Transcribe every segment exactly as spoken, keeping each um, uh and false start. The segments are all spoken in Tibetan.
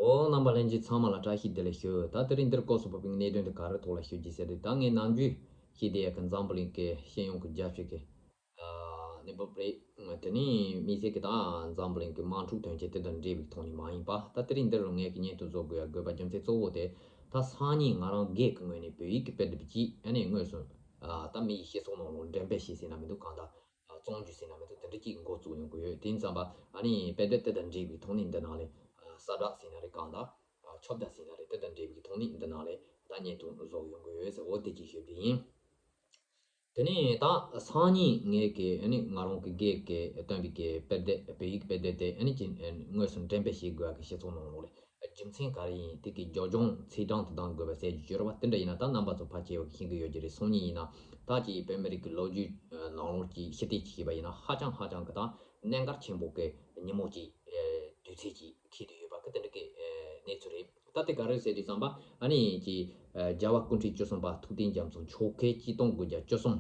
ཨོ། རྣམ་པ་ལྷན་རྒྱས་ཚང་མ་ལ་བཀྲ་ཤིས་བདེ་ལེགས་ཞུ། ད་དེ་རིང་འདིར་སྐོར་སུ་བབས་པའི་གནད་དོན་དེ་ག་རེ་ཐོག་ལ་ཞུ་རྒྱུ་ཟེར་དུས། ད་ངས་ནམ་རྒྱུན་བཤད་བསྡད་ཡག་གི་འཛམ་བུ་གླིང་གི་སྤྱི་ཡོངས་ཀྱི་རྒྱ་ཆེ་གི་ཨ་གནས་བབ་རེད། དེ་ནས་དམིགས་བསལ་གྱི་ད་འཛམ་བུ་གླིང་གི་དམག་འཁྲུག་དོན་རྐྱེན་དེ་དང་འབྲེལ་བའི་ཐོག་ནས་མ་ཡིན་པ། ད་དེ་རིང་འདིར་ངས་ཀྱི་སྙན་ཐོ་བཟོ་དགོས་ཡ་དགོས་པ་རྒྱུ་མཚན་གཙོ་བོ་དེ། ད་སང་ཉིན་ང་རང་སྒེར་གྱི་ངོས་ནས་བོད་ཡིག་གི་དཔེ་དེབ་ཅིག་ཨ་ནི་དངོས་སུ་ཨ་ད་མི་ཡི་སྤྱི་ཚོགས་ནང་ལ་འགྲེམས་སྤེལ་བྱས་ཟིན་ན་མི་འདུག་གང་ལྟར། ཨ་རྩོམ་རྒྱུ་ཟེར་ན་མི་འདུག་དེ་འདྲ་ཅིག་འགོ་བཙུགས་ཡོང་གི་ཡོད། དེ་ཡིན་ཙང་པ་ཨ་ནི་དཔེ་དེབ་དེ་དང་འབྲེལ་བའི་ཐོག་ནས་འདི་ནང་ལས་ཨ་གསལ་བསྒྲགས་ཟེར་ན་རེད། གང་ལྟར་ཨ་ཁྱབ་བརྡལ་ཟེར་ན་རེད། དེ་དང་འབྲེལ་བའི་ཐོག་ནས་འདི་ནང་ལས་ད་སྙན་ཐོ་བཟོ་ཡོང་གི་ཡོད་ཟེར། འོ་དེ་ཅིག་ཞུ་རྒྱུ་ཡིན། དེ་ནས་ད་སང་ཉིན་ངས་ཀྱི་ཨ་ནི་ང་རང་གི་སྒེར་གྱི་བཏོན་པའི་གི་དཔེ་དེབ། བོད་ཡིག་དཔེ་དེབ་དེ་ཨ་ནི་ཅིག་དངོས་སུ་འགྲེམས་སྤེལ་བྱེད་དགོས་ཀྱི་སྤྱི་ཚོགས་ནང་ལོགས་ལས། རྒྱུ་མཚན་ག་རེ་ཡིན། དེ་གི་རྒྱབ་ལྗོངས་ཚིག་གྲངས་དེ་དང་དགོས་པ་ཟེར་རྒྱུ་ཡོད་རེད་པ། དེ་འདྲ་ཡིན་ན་ད་རྣམ་པ་ཚོ་ཕལ་ཆེ་བ་གིས་ཤེས་ཀྱི་ཡོད་ཀྱི་རེད། སང་ཉིན་ཡིན་ན་ད་ཅིག་བོད་མི་རིགས་ཀྱི་ལོ་རྒྱུས་ནང་ལོགས་ཀྱི་ཕྱི་བལྟས་ཅིག་བྱས་པ་ཡིན་ན། ཧ་ཅང་ཧ་ཅང་གི་ད་གནད་འགག་ཆེན་པོ་གི་ཉིན་མོ་ཅིག་དུས་ཚོད་ཅིག་འཁེལ་བསྡད་ཡོད་པ་གི་དེ་འདྲ་གི་གནས་ཚུལ་རེད། ད་དེ་ག་རེ་ཟེར་དུས་ཙམ་པ་ཨ་ནི་ཅིག་རྒྱལ་བ་སྐུ་ཕྲེང་བཅུ་གསུམ་པ་ཐུབ་བསྟན་རྒྱ་མཚོ་མཆོག་གི་ཆིག་སྟོང་དགུ་བརྒྱ་བཅུ་གསུམ།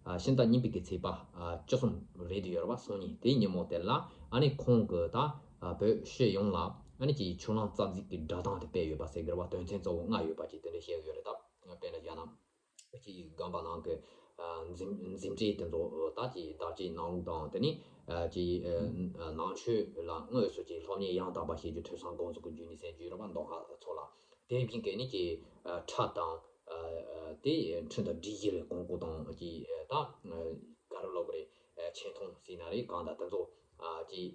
ཨ་ཕྱི་ཟླ་གཉིས་པའི་གི་ཚེས་པ་ཨ་བཅུ་གསུམ་རེད་དུ་ཡོད་རེད་པ། སང་ཉིན་དེའི་ཉིན་མོ་དེ་ལ་ཨ་ནི་ཁོང་གིས་ད་ཨ་བོད་སྤྱི་ཡོངས་ལ་ཨ་ནི་ཅིག་ཆུ་གླང་རྩ་རྫིག་གི་བསྒྲགས་གཏམ་དེ་སྤེལ་ཡོད་པ་ཟེར་གི་རེད་པ། དོན་ཚན་གཙོ་བོ་ལྔ་ཡོད་པ་ཅིག་དེ་འདྲ་བཤད་གི་ཡོད་རེད། ད་དཔེར་ན་བཞག་ན་ཅིག་རྒན་པ་ནང་གི་ཨ་འཛིན་འཛིན་གྲྭའི་དེ་ཚོ་ད་ཅིག་དར་ཆའི་ནང་ལུགས་དང་། དེ་ནས་ཨ་ཅིག་ཨ་ནང་ཆོས་ལ་དངོས་སུ་ཅིག་སློབ་གཉེར་ཡང་དག་པ་བྱེད་རྒྱུ། ཐོས་བསམ་སྒོམ་གསུམ་གྱི་བརྒྱུད་ནས་ཟེར་རྒྱུ་ཡོད་རེད་པ། མདོ་སྔགས་ཚོ་ལ། དེ་བཞིན་གྱི་ནི་ཅིག་ཨ་ཁྲ་དང་། ཨ་དེ་འཕྲིན་དང་སྒྲིག་གཞི་ལ་གོང་བཀུར་དང་། ཅིག་ཨ་ད་ག་རེ་ལབ་དགོས་རེད། ཨ་ཆེ་མཐོང་ཟེར་ན་རེད། གང་ལྟར་དེ་ཚོ་ཨ་ཅིག་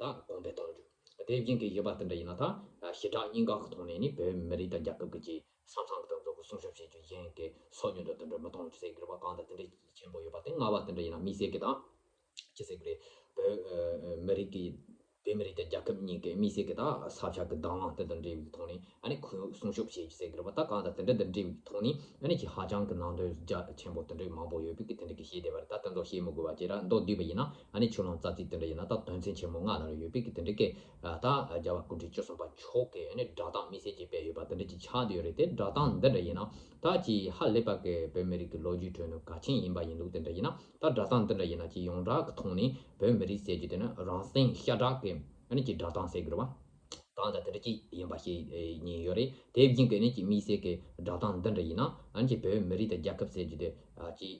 ཨ་ད་གོང་འཕེལ་གཏོང་རྒྱུ། དེ་བཞིན་གྱི་བཞི་པ་དེ་འདྲ་ཡིན་ན་ད་ཨ་ཞི་དྲག་གཉིས་འགག་གི་ཐོག་ནས་ནི་བོད་མི་རིགས་དང་རྒྱལ་ཁབ་ཀྱི་ཅིག་ས་མཚམས་ཀྱི་དེ་ཚོ་གི་སྲུང་སྐྱོབ་བྱེད་རྒྱུ། གཞན་གྱི་སོ་ཉུལ་དང་དེ་འདྲ་མི་གཏོང་རྒྱུ་ཟེར་གི་རེད་པ། གང་ལྟར་དེ་འདྲ་ཆེན་པོ་ཡོད་པ། དེ་ལྔ་པ་དེ་འདྲ་ཡིན་ན་དམིགས་བསལ་གྱི་ད་ཅི་ཟེར་གི་རེད། བོད་ཨ་མི་རིགས་ཀྱི་བོད་མི་རིགས་དང་རྒྱལ་ཁབ་གཉིས་ཀྱི་དམིགས་བསལ་གྱི་ད་ས་ཆ་གི་བདག་དབང་དེ་དང་འབྲེལ་བའི་ཐོག་ནས་ཨ་ནི་ཁོའི་སྲུང་སྐྱོབ་བྱེད་རྒྱུ་ཟེར་གི་རེད་པ། ད་གང་ལྟར་དེ་འདྲ་དང་འབྲེལ་བའི་ཐོག་ནས་ཨ་ནི་ཅིག་ཧ་ཅང་གི་ནང་དོན་རྒྱ་ཆེན་པོ་དེ་འདྲ་མང་པོ་ཡོད་པའི་གི་དེ་འདྲ་གི་བཤད་བསྡད་པ་རེད། ད་དེ་ཚོ་བཤད་མི་དགོས་པ་བྱས་ར། མདོར་བསྡུས་པ་ཡིན་ན་ཨ་ནི་ཆུ་གླང་རྩ་རྩིག་དེ་འདྲ་ཡིན་ན་ད་དོན་ཚན་ཆེན་མོ་ལྔ་ལ་ཡོད་པའི་གི་དེ་འདྲ་གི་ཨ་ད་རྒྱལ་བ་སྐུ་ཕྲེང་བཅུ་གསུམ་པ་མཆོག་གི་ཨ་ནི་བསྒྲགས་གཏམ་དམིགས་བསལ་གྱིས་སྤེལ་ཡོད་པ་དེ་འདྲ་ཅིག་ཆགས་བསྡད་ཡོད་རེད། དེ་བསྒྲགས་གཏམ་འདི་འདྲ་ཡིན་ན་ད་ཅིག་ཧ་ལས་པ་གི་བོད་མི་རིགས་ཀྱི་ལོ་རྒྱུས་ཁྲོད་ནས་གལ་ཆེན་ཡིན་པ་ཡིན་ལུགས་དེ་འདྲ་ཡིན་ན། ད་བསྒྲགས་གཏམ་འདི་འདྲ་ཡིན་ན་ཅིག་ཡོངས་གྲགས་ཀྱི་ཐོག་ནས་བོད་མི་རིགས་ཟེར་རྒྱུ་དེ་ནི་རང་སེམས་ཤ་ཁྲག་གི་ཨ་ནི་ཅིག་བསྒྲགས་གཏམ་ཟེར་གི་རེད་པ། གང་ལྟར་དེ་འདྲ་ཅིག་ཡིན་པ་ཞིག་ཨེ་ཉན་ཡོད་རེད། དེ་བཞིན་གྱི་ཨ་ནི་ཅིག་དམིགས་བསལ་གྱི་བསྒྲགས་གཏམ་འདི་འདྲ་ཡིན་ན་ཨ་ནི་ཅིག་བོད་མི་རིགས་དང་རྒྱལ་ཁབ་ཟེར་རྒྱུ་དེ་ཨ་ཅིག་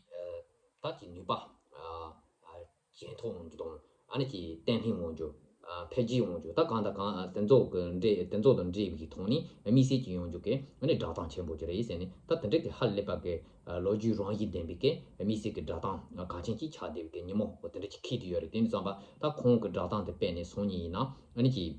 ཨ་ད་ཅིག་ནུས་པ་ཨ་ཨ་ཇེ་མཐོ་འོང་རྒྱུ་དང་། ཨ་ནི་ཅིག་བརྟན་ལྷིང་འོང་རྒྱུ། ཨ་འཕེལ་རྒྱས་འོང་རྒྱུ། ད་གང་དང་གང་ཨ་དེ་ཚོ་གི་འབྲེལ་དེ་ཚོ་དང་འབྲེལ་བའི་ཐོག་ནས་དམིགས་བསལ་གྱི་ཡོང་རྒྱུ་གི་ཨ་ནི་བསྒྲགས་གཏམ་ཆེན་པོ་ཅིག་རེད་ཟེར་ནས། ད་དེ་འདྲ་གི་ཧ་ལས་པ་གི་ཨ་ལོ་རྒྱུས་རང་བཞིན་ལྡན་པའི་གི་དམིགས་བསལ་གྱི་བསྒྲགས་གཏམ་གལ་ཆེན་ཅིག་ཆགས་བསྡད་པའི་གི་ཉིན་མོ་དེ་འདྲ་ཅིག་འཁེལ་བསྡད་ཡོད་རེད། དེ་ཡིན་ཙང་པ་ད་ཁོང་གི་བསྒྲགས་གཏམ་དེ་སྤེལ་ནས་སང་ཉིན་ཡིན་ན་ཨ་ནི་ཅིག་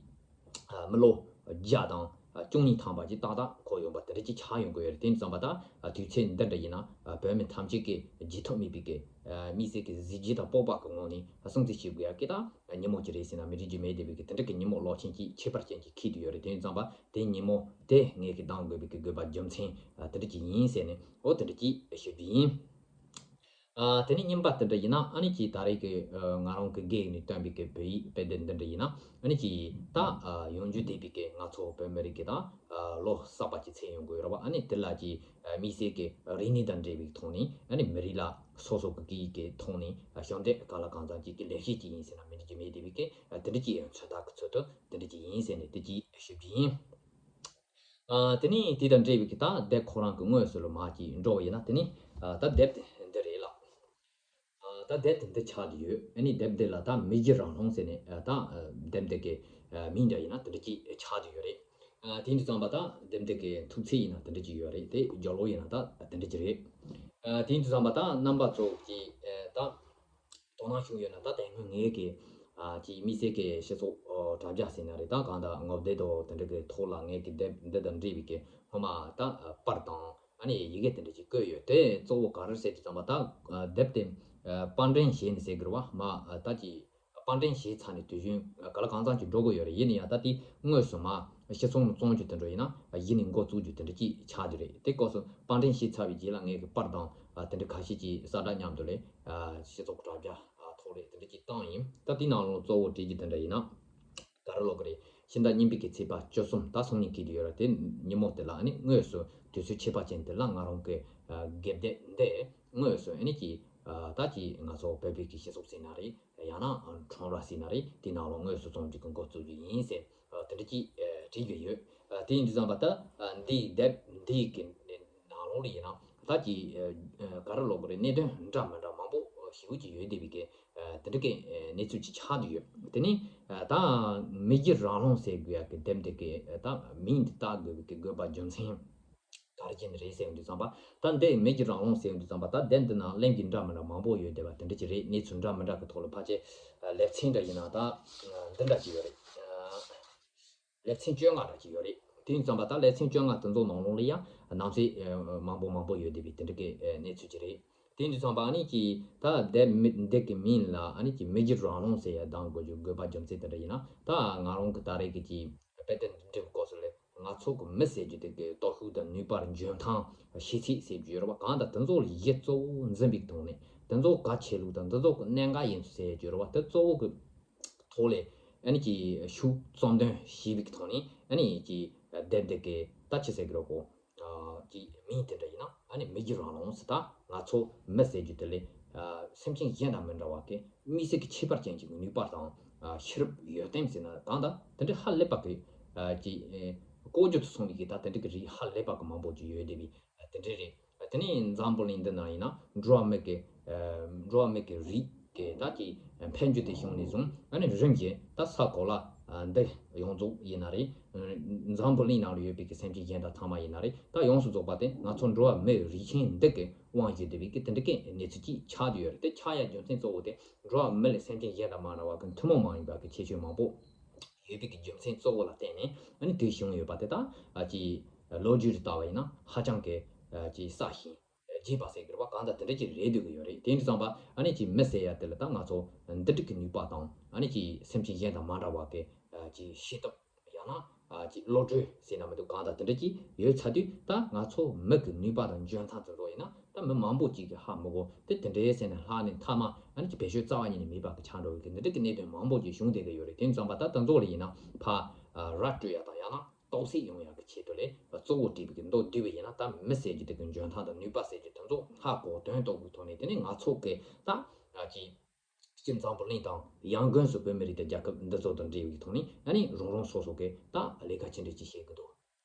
ཨ་མི་ལོ་བརྒྱ་དང་ཨ་བཅུ་གཉིས་ཐམ་པ་ཅིག་ཏག་ཏག་འཁོར་ཡོང་པ་དེ་འདྲ་ཅིག་ཆགས་ཡོང་གི་ཡོད་རེད། དེ་ཡིན་ཙང་པ་ད་ཨ་དུས་ཚོད་འདི་འདྲ་ཡིན་ན་ཨ་བོད་མི་ཐམས་ཅད་ཀྱིས་བརྗེད་ཐབས་མེད་པའི་གི་ཨ་དམིགས་བསལ་གྱི་གཟི་བརྗིད་དང་སྤོབས་པ་གི་ངང་ནས་ཨ་སྲུང་བརྩི་བྱེད་དགོས་ཡ་གི་ད་ཉིན་མོ་ཅིག་རེད་ཟེར་ན་མི་འགྲིག་རྒྱུ་མེད་བསྡད་པའི་གི་དེ་འདྲ་གི་ཉིན་མོ་གློག་ཆེན་ཅིག་ཁྱད་པར་ཅན་ཅིག་འཁེལ་བསྡད་ཡོད་རེད། དེ་ཡིན་ཙང་པ་དེ་ཉིན་མོ་དེ་ངས་གི་གདམ་དགོས་པའི་གི་དགོས་པ་རྒྱུ་མཚན་ཨ་དེ་འདྲ་ཅིག་ཡིན་ཟེར་ནས། འོ་དེ་འདྲ་ཅིག་ཞུ་རྒྱུ་ཡིན། ཨ་དེ་ནས་གཉིས་པ་དེ་འདྲ་ཡིན་ན་ཨ་ནི་ཅིག་ད་རེས་ཀྱི་ཨ་ང་རང་གི་སྒེར་ནས་བཏོན་པའི་གི་བོད་ཡིག་དཔེ་དེབ་འདི་འདྲ་ཡིན་ན་ཨ་ནི་ཅིག་ད་ཨ་ཡོང་རྒྱུ་བསྡད་པའི་གི་ང་ཚོ་བོད་མི་རིགས་ཀྱི་ད་ཨ་ལོ་གསར་པ་ཅིག་ཚེས་ཡོང་གི་ཡོད་རེད་པ། ཨ་ནི་དེ་ལ་ཅིག་ཨ་དམིགས་བསལ་གྱི་རིག་གནས་དང་འབྲེལ་བའི་ཐོག་ནས་ཨ་ནི་མི་རིགས་ལ་སོ་སོ་གི་སྐད་ཡིག་གི་ཐོག་ནས་ཨ་ཞབས་འདེགས་ག་ལ་གང་འཚམ་ཅིག་གི་ལེགས་བཤད་ཅིག་ཡིན་ཟེར་ན་མི་འགྲིག་རྒྱུ་མེད་བསྡད་པའི་གི་ཨ་དེ་འདྲ་ཅིག་ཡང་ཚོད་ལྟ་གི་ཚུལ་དུ་དེ་འདྲ་ཅིག་ཡིན་ཟེར་ནས་དེ་ཅིག་ཞུ་རྒྱུ་ཡིན། ཨ་དེ་ནས་དེ་དང་འབྲེལ་བའི་གི་ད་དེབ་ཁོ་རང་གི་དངོས་སུ་ལ་མར་ཅིག་འགྲོ་བ་ཡིན་ན་དེ་ནས་ཨ་ད་དེབ་དེ་འདི་རེད་ལ། ཨ་ད་དེབ་དེ་འདི་ཆགས་ཀྱི་ཡོད། ཨ་ནི་དེབ་འདི་ལ་ད་མི་རྗེ་རང་ལྷུང་ཟེར་ནས་ཨ་ད་ཨ་དེབ་འདི་གི་ཨ་མིང་འདྲ་ཡིན་ན་དེ་འདྲ་ཅིག་ཆགས་ཀྱི་ཡོད་རེད། ཨ་དེ་འདྲ་ཙམ་པ་ད་དེབ་འདི་གི་ཐུགས་ཚིག་ཡིན་ན་དེ་འདྲ་ཅིག་ཡོད་རེད། དེ་སྦྱོར་ཀློག་ཡིན་ན་ད་དེ་འདྲ་ཅིག་རེད། ཨ་དེ་འདྲ་ཙམ་པ་ད་རྣམ་པ་ཚོ་གི་ཨ་ད་དོ་སྣང་བྱུང་ཡོད་ན། ད་དེ་སྔོན་ངས་ཀྱི་ཨ་ཅིག་དམིགས་བསལ་གྱི་སྤྱི་ཚོགས་ཨོ་དྲ་རྒྱ་ཟེར་ན་རེད། ད་གང་ལྟར་ངོ་དེབ་དང་དེ་འདྲ་གི་ཐོག་ལ་ངས་ཀྱི་དེབ་འདི་དང་འབྲེལ་བའི་གི་སྔོན་མ་ད་པར་དང་ཨ་ནི་ཡི་གེ་དེ་འདྲ་ཅིག་བཀོད་ཡོད། དེ་གཙོ་བོ་ག་རེ་ཟེར་དུས་ཙམ་པ་ད་ཨ་དེབ་དེ་ཨ་པར་འདྲེན་བྱས་ནས་ཟེར་གི་རེད་བ། མ་ཨ་ད་ཅིག་པར་འདྲེན་བྱས་ཚར་ནས་དུས་ཡུན་ག་ལ་གང་འཚམ་ཅིག་འགྲོ་གི་ཡོད་རེད། ཡིན་ན་ཡང་ད་དེ་དངོས་སུ་མ་སྤྱི་ཚོགས་ནང་བཙོང་རྒྱུ་དེ་འདྲ་ཡིན་ན་གཞི་ནས་འགོ་བཙུགས་རྒྱུ་དེ་འདྲ་ཅིག་ཆགས་ཀྱི་རེད། དེ་སྐབས་སུ་པར་འདྲེན་བྱས་ཚར་བའི་རྗེས་ལ་ངས་ཀྱི་པར་དང་ཨ་དེ་འདྲ་ཁ་ཤས་ཅིག་གསལ་བསྒྲགས་མཉམ་དུ་ལས་ཨ་སྤྱི་ཚོགས་ཀྱི་དྲ་རྒྱ་ཨ་ཐོག་ལས་དེ་འདྲ་ཅིག་བཏང་ཡིན། ད་དེའི་ནང་ལོགས་གཙོ་བོ་བྲིས་རྒྱུ་དེ་འདྲ་ཡིན་ན་ག་རེ་ལབ་དགོས་རེད། ཕྱི་ཟླ་གཉིས་པའི་གི་ཚེས་པ་བཅུ་གསུམ་ད་སང་ཉིན་འཁེལ་དུ་ཡོད་ར། དེ་ཉིན་མོ་དེ་ལ་ཨ་ནི་དངོས་སུ་དུས་ཚོད་ཁྱད་པར་ཅན་དེ་ལ་ང་རང་གི་ཨ་དེབ་དེ་འདི་དངོས་སུ་ཨ་ནི་ཅིག་ཨ་ད་ཅིག་ང་ཚོ་བོད་པའི་གི་སྤྱི་ཚོགས་ཟེར་ན་རེད། ཡང་ན་ཁྲོམ་ར་ཟེར་ན་རེད། དེ་ནང་ལ་དངོས་སུ་བཙོང་རྒྱུ་གི་འགོ་བཙུགས་རྒྱུ་ཡིན་ཟེར་ཨ་དེ་འདྲ་ཅིག་ཨ་བྲིས་ཡོད་ཡོད། དེ་ཡིན་དུས་ཙམ་པ་ད་འདིའི་དེབ་འདིའི་གི་ནང་ལོགས་ལ་ཡིན་ན་ད་ཀྱི་ག་རེ་ལབ་དགོས་རེད། གནད་དོན་འདྲ་མི་འདྲ་མང་པོ་ཞེ་པོ་ཅིག་ཡོད་བསྡད་པའི་གི་དེ་འདྲ་གི་གནས་ཚུལ་ཅིག་ཆགས་བསྡད་ཡོད། དེ་ནི་ད་མི་རྒྱུད་རང་ལུང་ཟེར་དགོས་ཡ་གི་དེབ་འདི་གི་ད་མིང་འདི་བཏགས་དགོས་པའི་གི་དགོས་པ་རྒྱུ་མཚན་ག་རེ་བྱས་ནས་རེད་ཟེར་ཡོང་དུས་ཙམ་པ། ད་འདི་མི་རྒྱུད་རང་ལུང་ཟེར་ཡོང་དུས་ཙམ་པ། ད་དེབ་འདི་ནང་གླེང་གི་འདྲ་མི་འདྲ་མང་པོ་ཡོད་བསྡད་པ་དེ་འདྲ་ཅིག་རེད། གནས་ཚུལ་འདྲ་མི་འདྲ་གི་ཐོག་ལ་ཕལ་ཆེར་ལེ་ཚན་འདྲ་ཡིན་ན་ད་འདི་འདྲ་ཅིག་ཡོད་རེད། ལེ་ཚན་བཅོ་ལྔ་འདྲ་ཅིག་ཡོད་རེད། དེ་ཡིན་ཙམ་པ་ད་ལེ་ཚན་བཅོ་ལྔ་དེ་ཚོ་ནང་ལོགས་ལ་ཡང་ནང་གསེས་མང་པོ་མང་པོ་ཡོད་བསྡད་པའི་དེ་འདྲ་གི་གནས་ཚུལ་ཅིག་རེད། དེ་ཡིན་དུས་ཙམ་པ་ཨ་ནི་ཀྱི་ད་དེབ་མི་འདི་གི་མིང་ལ་ཨ་ནི་ཀྱི་མི་རྒྱུད་རང་ལུང་ཟེར་ཡ་གདམ་དགོས་རྒྱུ་དགོས་པ་རྒྱུ་མཚན་དེ་འདྲ་ཡིན་ན། ད་ང་རང་གི་ད་རེས་ཀྱི་ཀྱི་དཔེ་དེབ་འདི་འབྲི་བའི་སྐབས་སུ་ལས་ང་ཚོ་གི་མི་ཟེར་རྒྱུ་དེ་གི་སྟོབས་ཤུགས་དང་ནུས་པར་འཇོན་ཐང་ཤེས་ཚད་ཟེར་རྒྱུ་ཡོད་རེད་བ། གང་ལྟར་དེ་ཚོ་ལ་གཞི་གཙོ་བོ་འཛིན་པའི་ཐོག་ནས་དེ་ཚོ་ག་ཆེ་ལུགས་དང་དེ་ཚོ་གི་གནད་འགག་ཡིན་ཚུལ་ཟེར་རྒྱུ་རེད་བ། དེ་གཙོ་བོ་གི་ཐོག་ལས་ཨ་ནི་ཀྱི་ཤུགས་གཙོ་འདོན་བྱས་པའི་ཐོག་ནས་ཨ་ནི་ཀྱི་དེབ་དེ་གི་ད་ཅི་ཟེར་གི་རེད་གོ་ཀྱི་མིང་དེ་འདྲ་ཡིན་ན་ཨ་ནི་མི་རྒྱུད་རང་ལུང་ཟེར། ད་ང་ཚོ་མི་ཟེར་རྒྱུ་དེ་ལས་སེམས་ཅན་གཞན་དང་མི་འདྲ་བ་གི་དམིགས་བསལ་གྱི་ཁྱད་པར་ཅན་གྱི་ནུས་པ་དང་ཤེས་རབ་ཡོད་བསྟན་ཟེར་ན་གང་ལྟར་དེ་འདྲ་ཧ་ལས་པ་གི་ཀྱི་ལྐོག་གྱུར་དུ་སོང་བའི་གི་ད་དེ་འདྲ་གི་རིགས་ཧ་ལས་པ་གི་མང་པོ་ཅིག་ཡོད་བསྡད་པའི་དེ་འདྲ་རེད། དེ་ནས་འཛམ་བུ་གླིང་འདི་ནང་ཡིན་ན་འགྲོ་བ་མི་གི་འགྲོ་བ་མི་གི་རིགས་ཀྱི་ད་ཀྱི་འཕེལ་འགྱུར་དེ་བྱུང་ནས་བཟུང་ཨ་ནི་རིམ་བཞིན་ད་ས་གོ་ལ་འདི་ཡོངས་རྫོགས་ཡིན་ན་རེད། འཛམ་བུ་གླིང་ནང་ལ་ཡོད་པའི་གི་སེམས་ཅན་གཞན་དག་ཚང་མ་ཡིན་ན་རེད། ད་ཡོངས་སུ་རྫོགས་པ་དེ་ང་ཚོ་འགྲོ་བ་མི་རིགས་ཆེན་འདི་གི་དབང་བྱས་བསྡད་པའི་གི་དེ་འདྲ་གི་གནས་ཚུལ་ཅིག་ཆགས་བསྡད་ཡོད་རེད། དེ་ཆགས་ཡ་རྒྱུ་མཚན་གཙོ་བོ་དེ་འགྲོ་བ་མི་ལས་སེམས་ཅན་གཞན་དང་མ་འདྲ་བ་གི་ཐུན་མོང་མ་ཡིན་པ་གི་ཁྱད་ཆོས་མང་པོ་ཡོད་པའི་གི་རྒྱུ་མཚན་གཙོ་བོ་ལ་བརྟེན་ནས་ཨ་ནི་དེ་བྱུང་ཡོད་པ་དེ་ད་ཨ་ཀྱི་ལོ་རྒྱུས་ལ་ལྟ་བ་ཡིན་ན་ཧ་ཅང་གི་ཨ་ཀྱི་གསལ་ཞིང་རྒྱས་པ་ཟེར་གི་རེད་བ། གང་ལྟར་དེ་འདྲ་ཅིག་རེད་འདོད་གི་ཡོད་རེད། དེ་འདྲ་ཙམ་པ་ཨ་ནི་ཀྱི་མི་ཟེར་ཡ་དེ་ལ་ད་ང་ཚོ་འདི་འདྲ་གི་ནུས་པ་དང་ཨ་ནི་ཀྱི་སེམས་ཅན་གཞན་དང་མ་འདྲ་བ་གི་ཨ་ཀྱི་ཤེས་སྟོབས་ཡང་ན་ཨ་ཀྱི་བློ་གྲོས་ཟེར་ན་མི་འདུག་གང་ལྟར་དེ་འདྲ་ཅིག་ཡོད་ཚར་དུས་ད་ང་ཚོ་མི་གི་ནུས་པ་དང་འཇོན་ཐང་དེ་ཚོ་ཡིན་ན་ད་མི་མང་པོ་ཅིག་གི་ཧ་མི་གོ། དེ་དེ་འདྲའི་ཟེར་ནས་ལྷག་ནས་མཐའ་མ་ཨ་ནི་ཀྱི་བེད་སྤྱོད་རྩ་བ་ཉིད་ནས་མེད་པ་གི་ཆགས་འགྲོ་བའི་གི་འདི་འདྲ་གི་གནད་དོན་མང་པོ་ཅིག་བྱུང་བསྡད་གི་ཡོད་རེད། དེ་ཙམ་པ་ད་དེ་ཚོ་ལ་ཡིན་ན་ཕ་ར་སྤྲོད་ཡ་དང་ཡང་ན་རྟོག་སད་ཡོང་ཡ་གི་ཆེད་དུ་ལས་གཙོ་བོ་བྲིས་པའི་གི་མདོར་བསྡུས་པ་ཡིན་ན་ད་མི་ཟེར་རྒྱུ་དེ་གི་འཇོན་ཐང་དང་ནུས་པ་ཟེར་རྒྱུ་དེ་ཚོ་ཧ་གོ་དོན་རྟོགས་པའི་ཐོག་ནས་དེ་ནས་ང་ཚོ་གི་ད་ཨ་ཀྱི་སྤྱིར་འཛམ་བུ་གླིང་དང་ཡང་སྒོས་སུ་བོད་མི་རིགས་དང་རྒྱལ་ཁབ་འདི་ཚོ་དང་འབྲེལ་བའི་ཐོག་ནས་ཨ་ནི་རང་རང་སོ་སོ་གི་ད་ལས་ཀ་ཅི་འདྲ་ཅིག་བྱེད་གི་འདུག་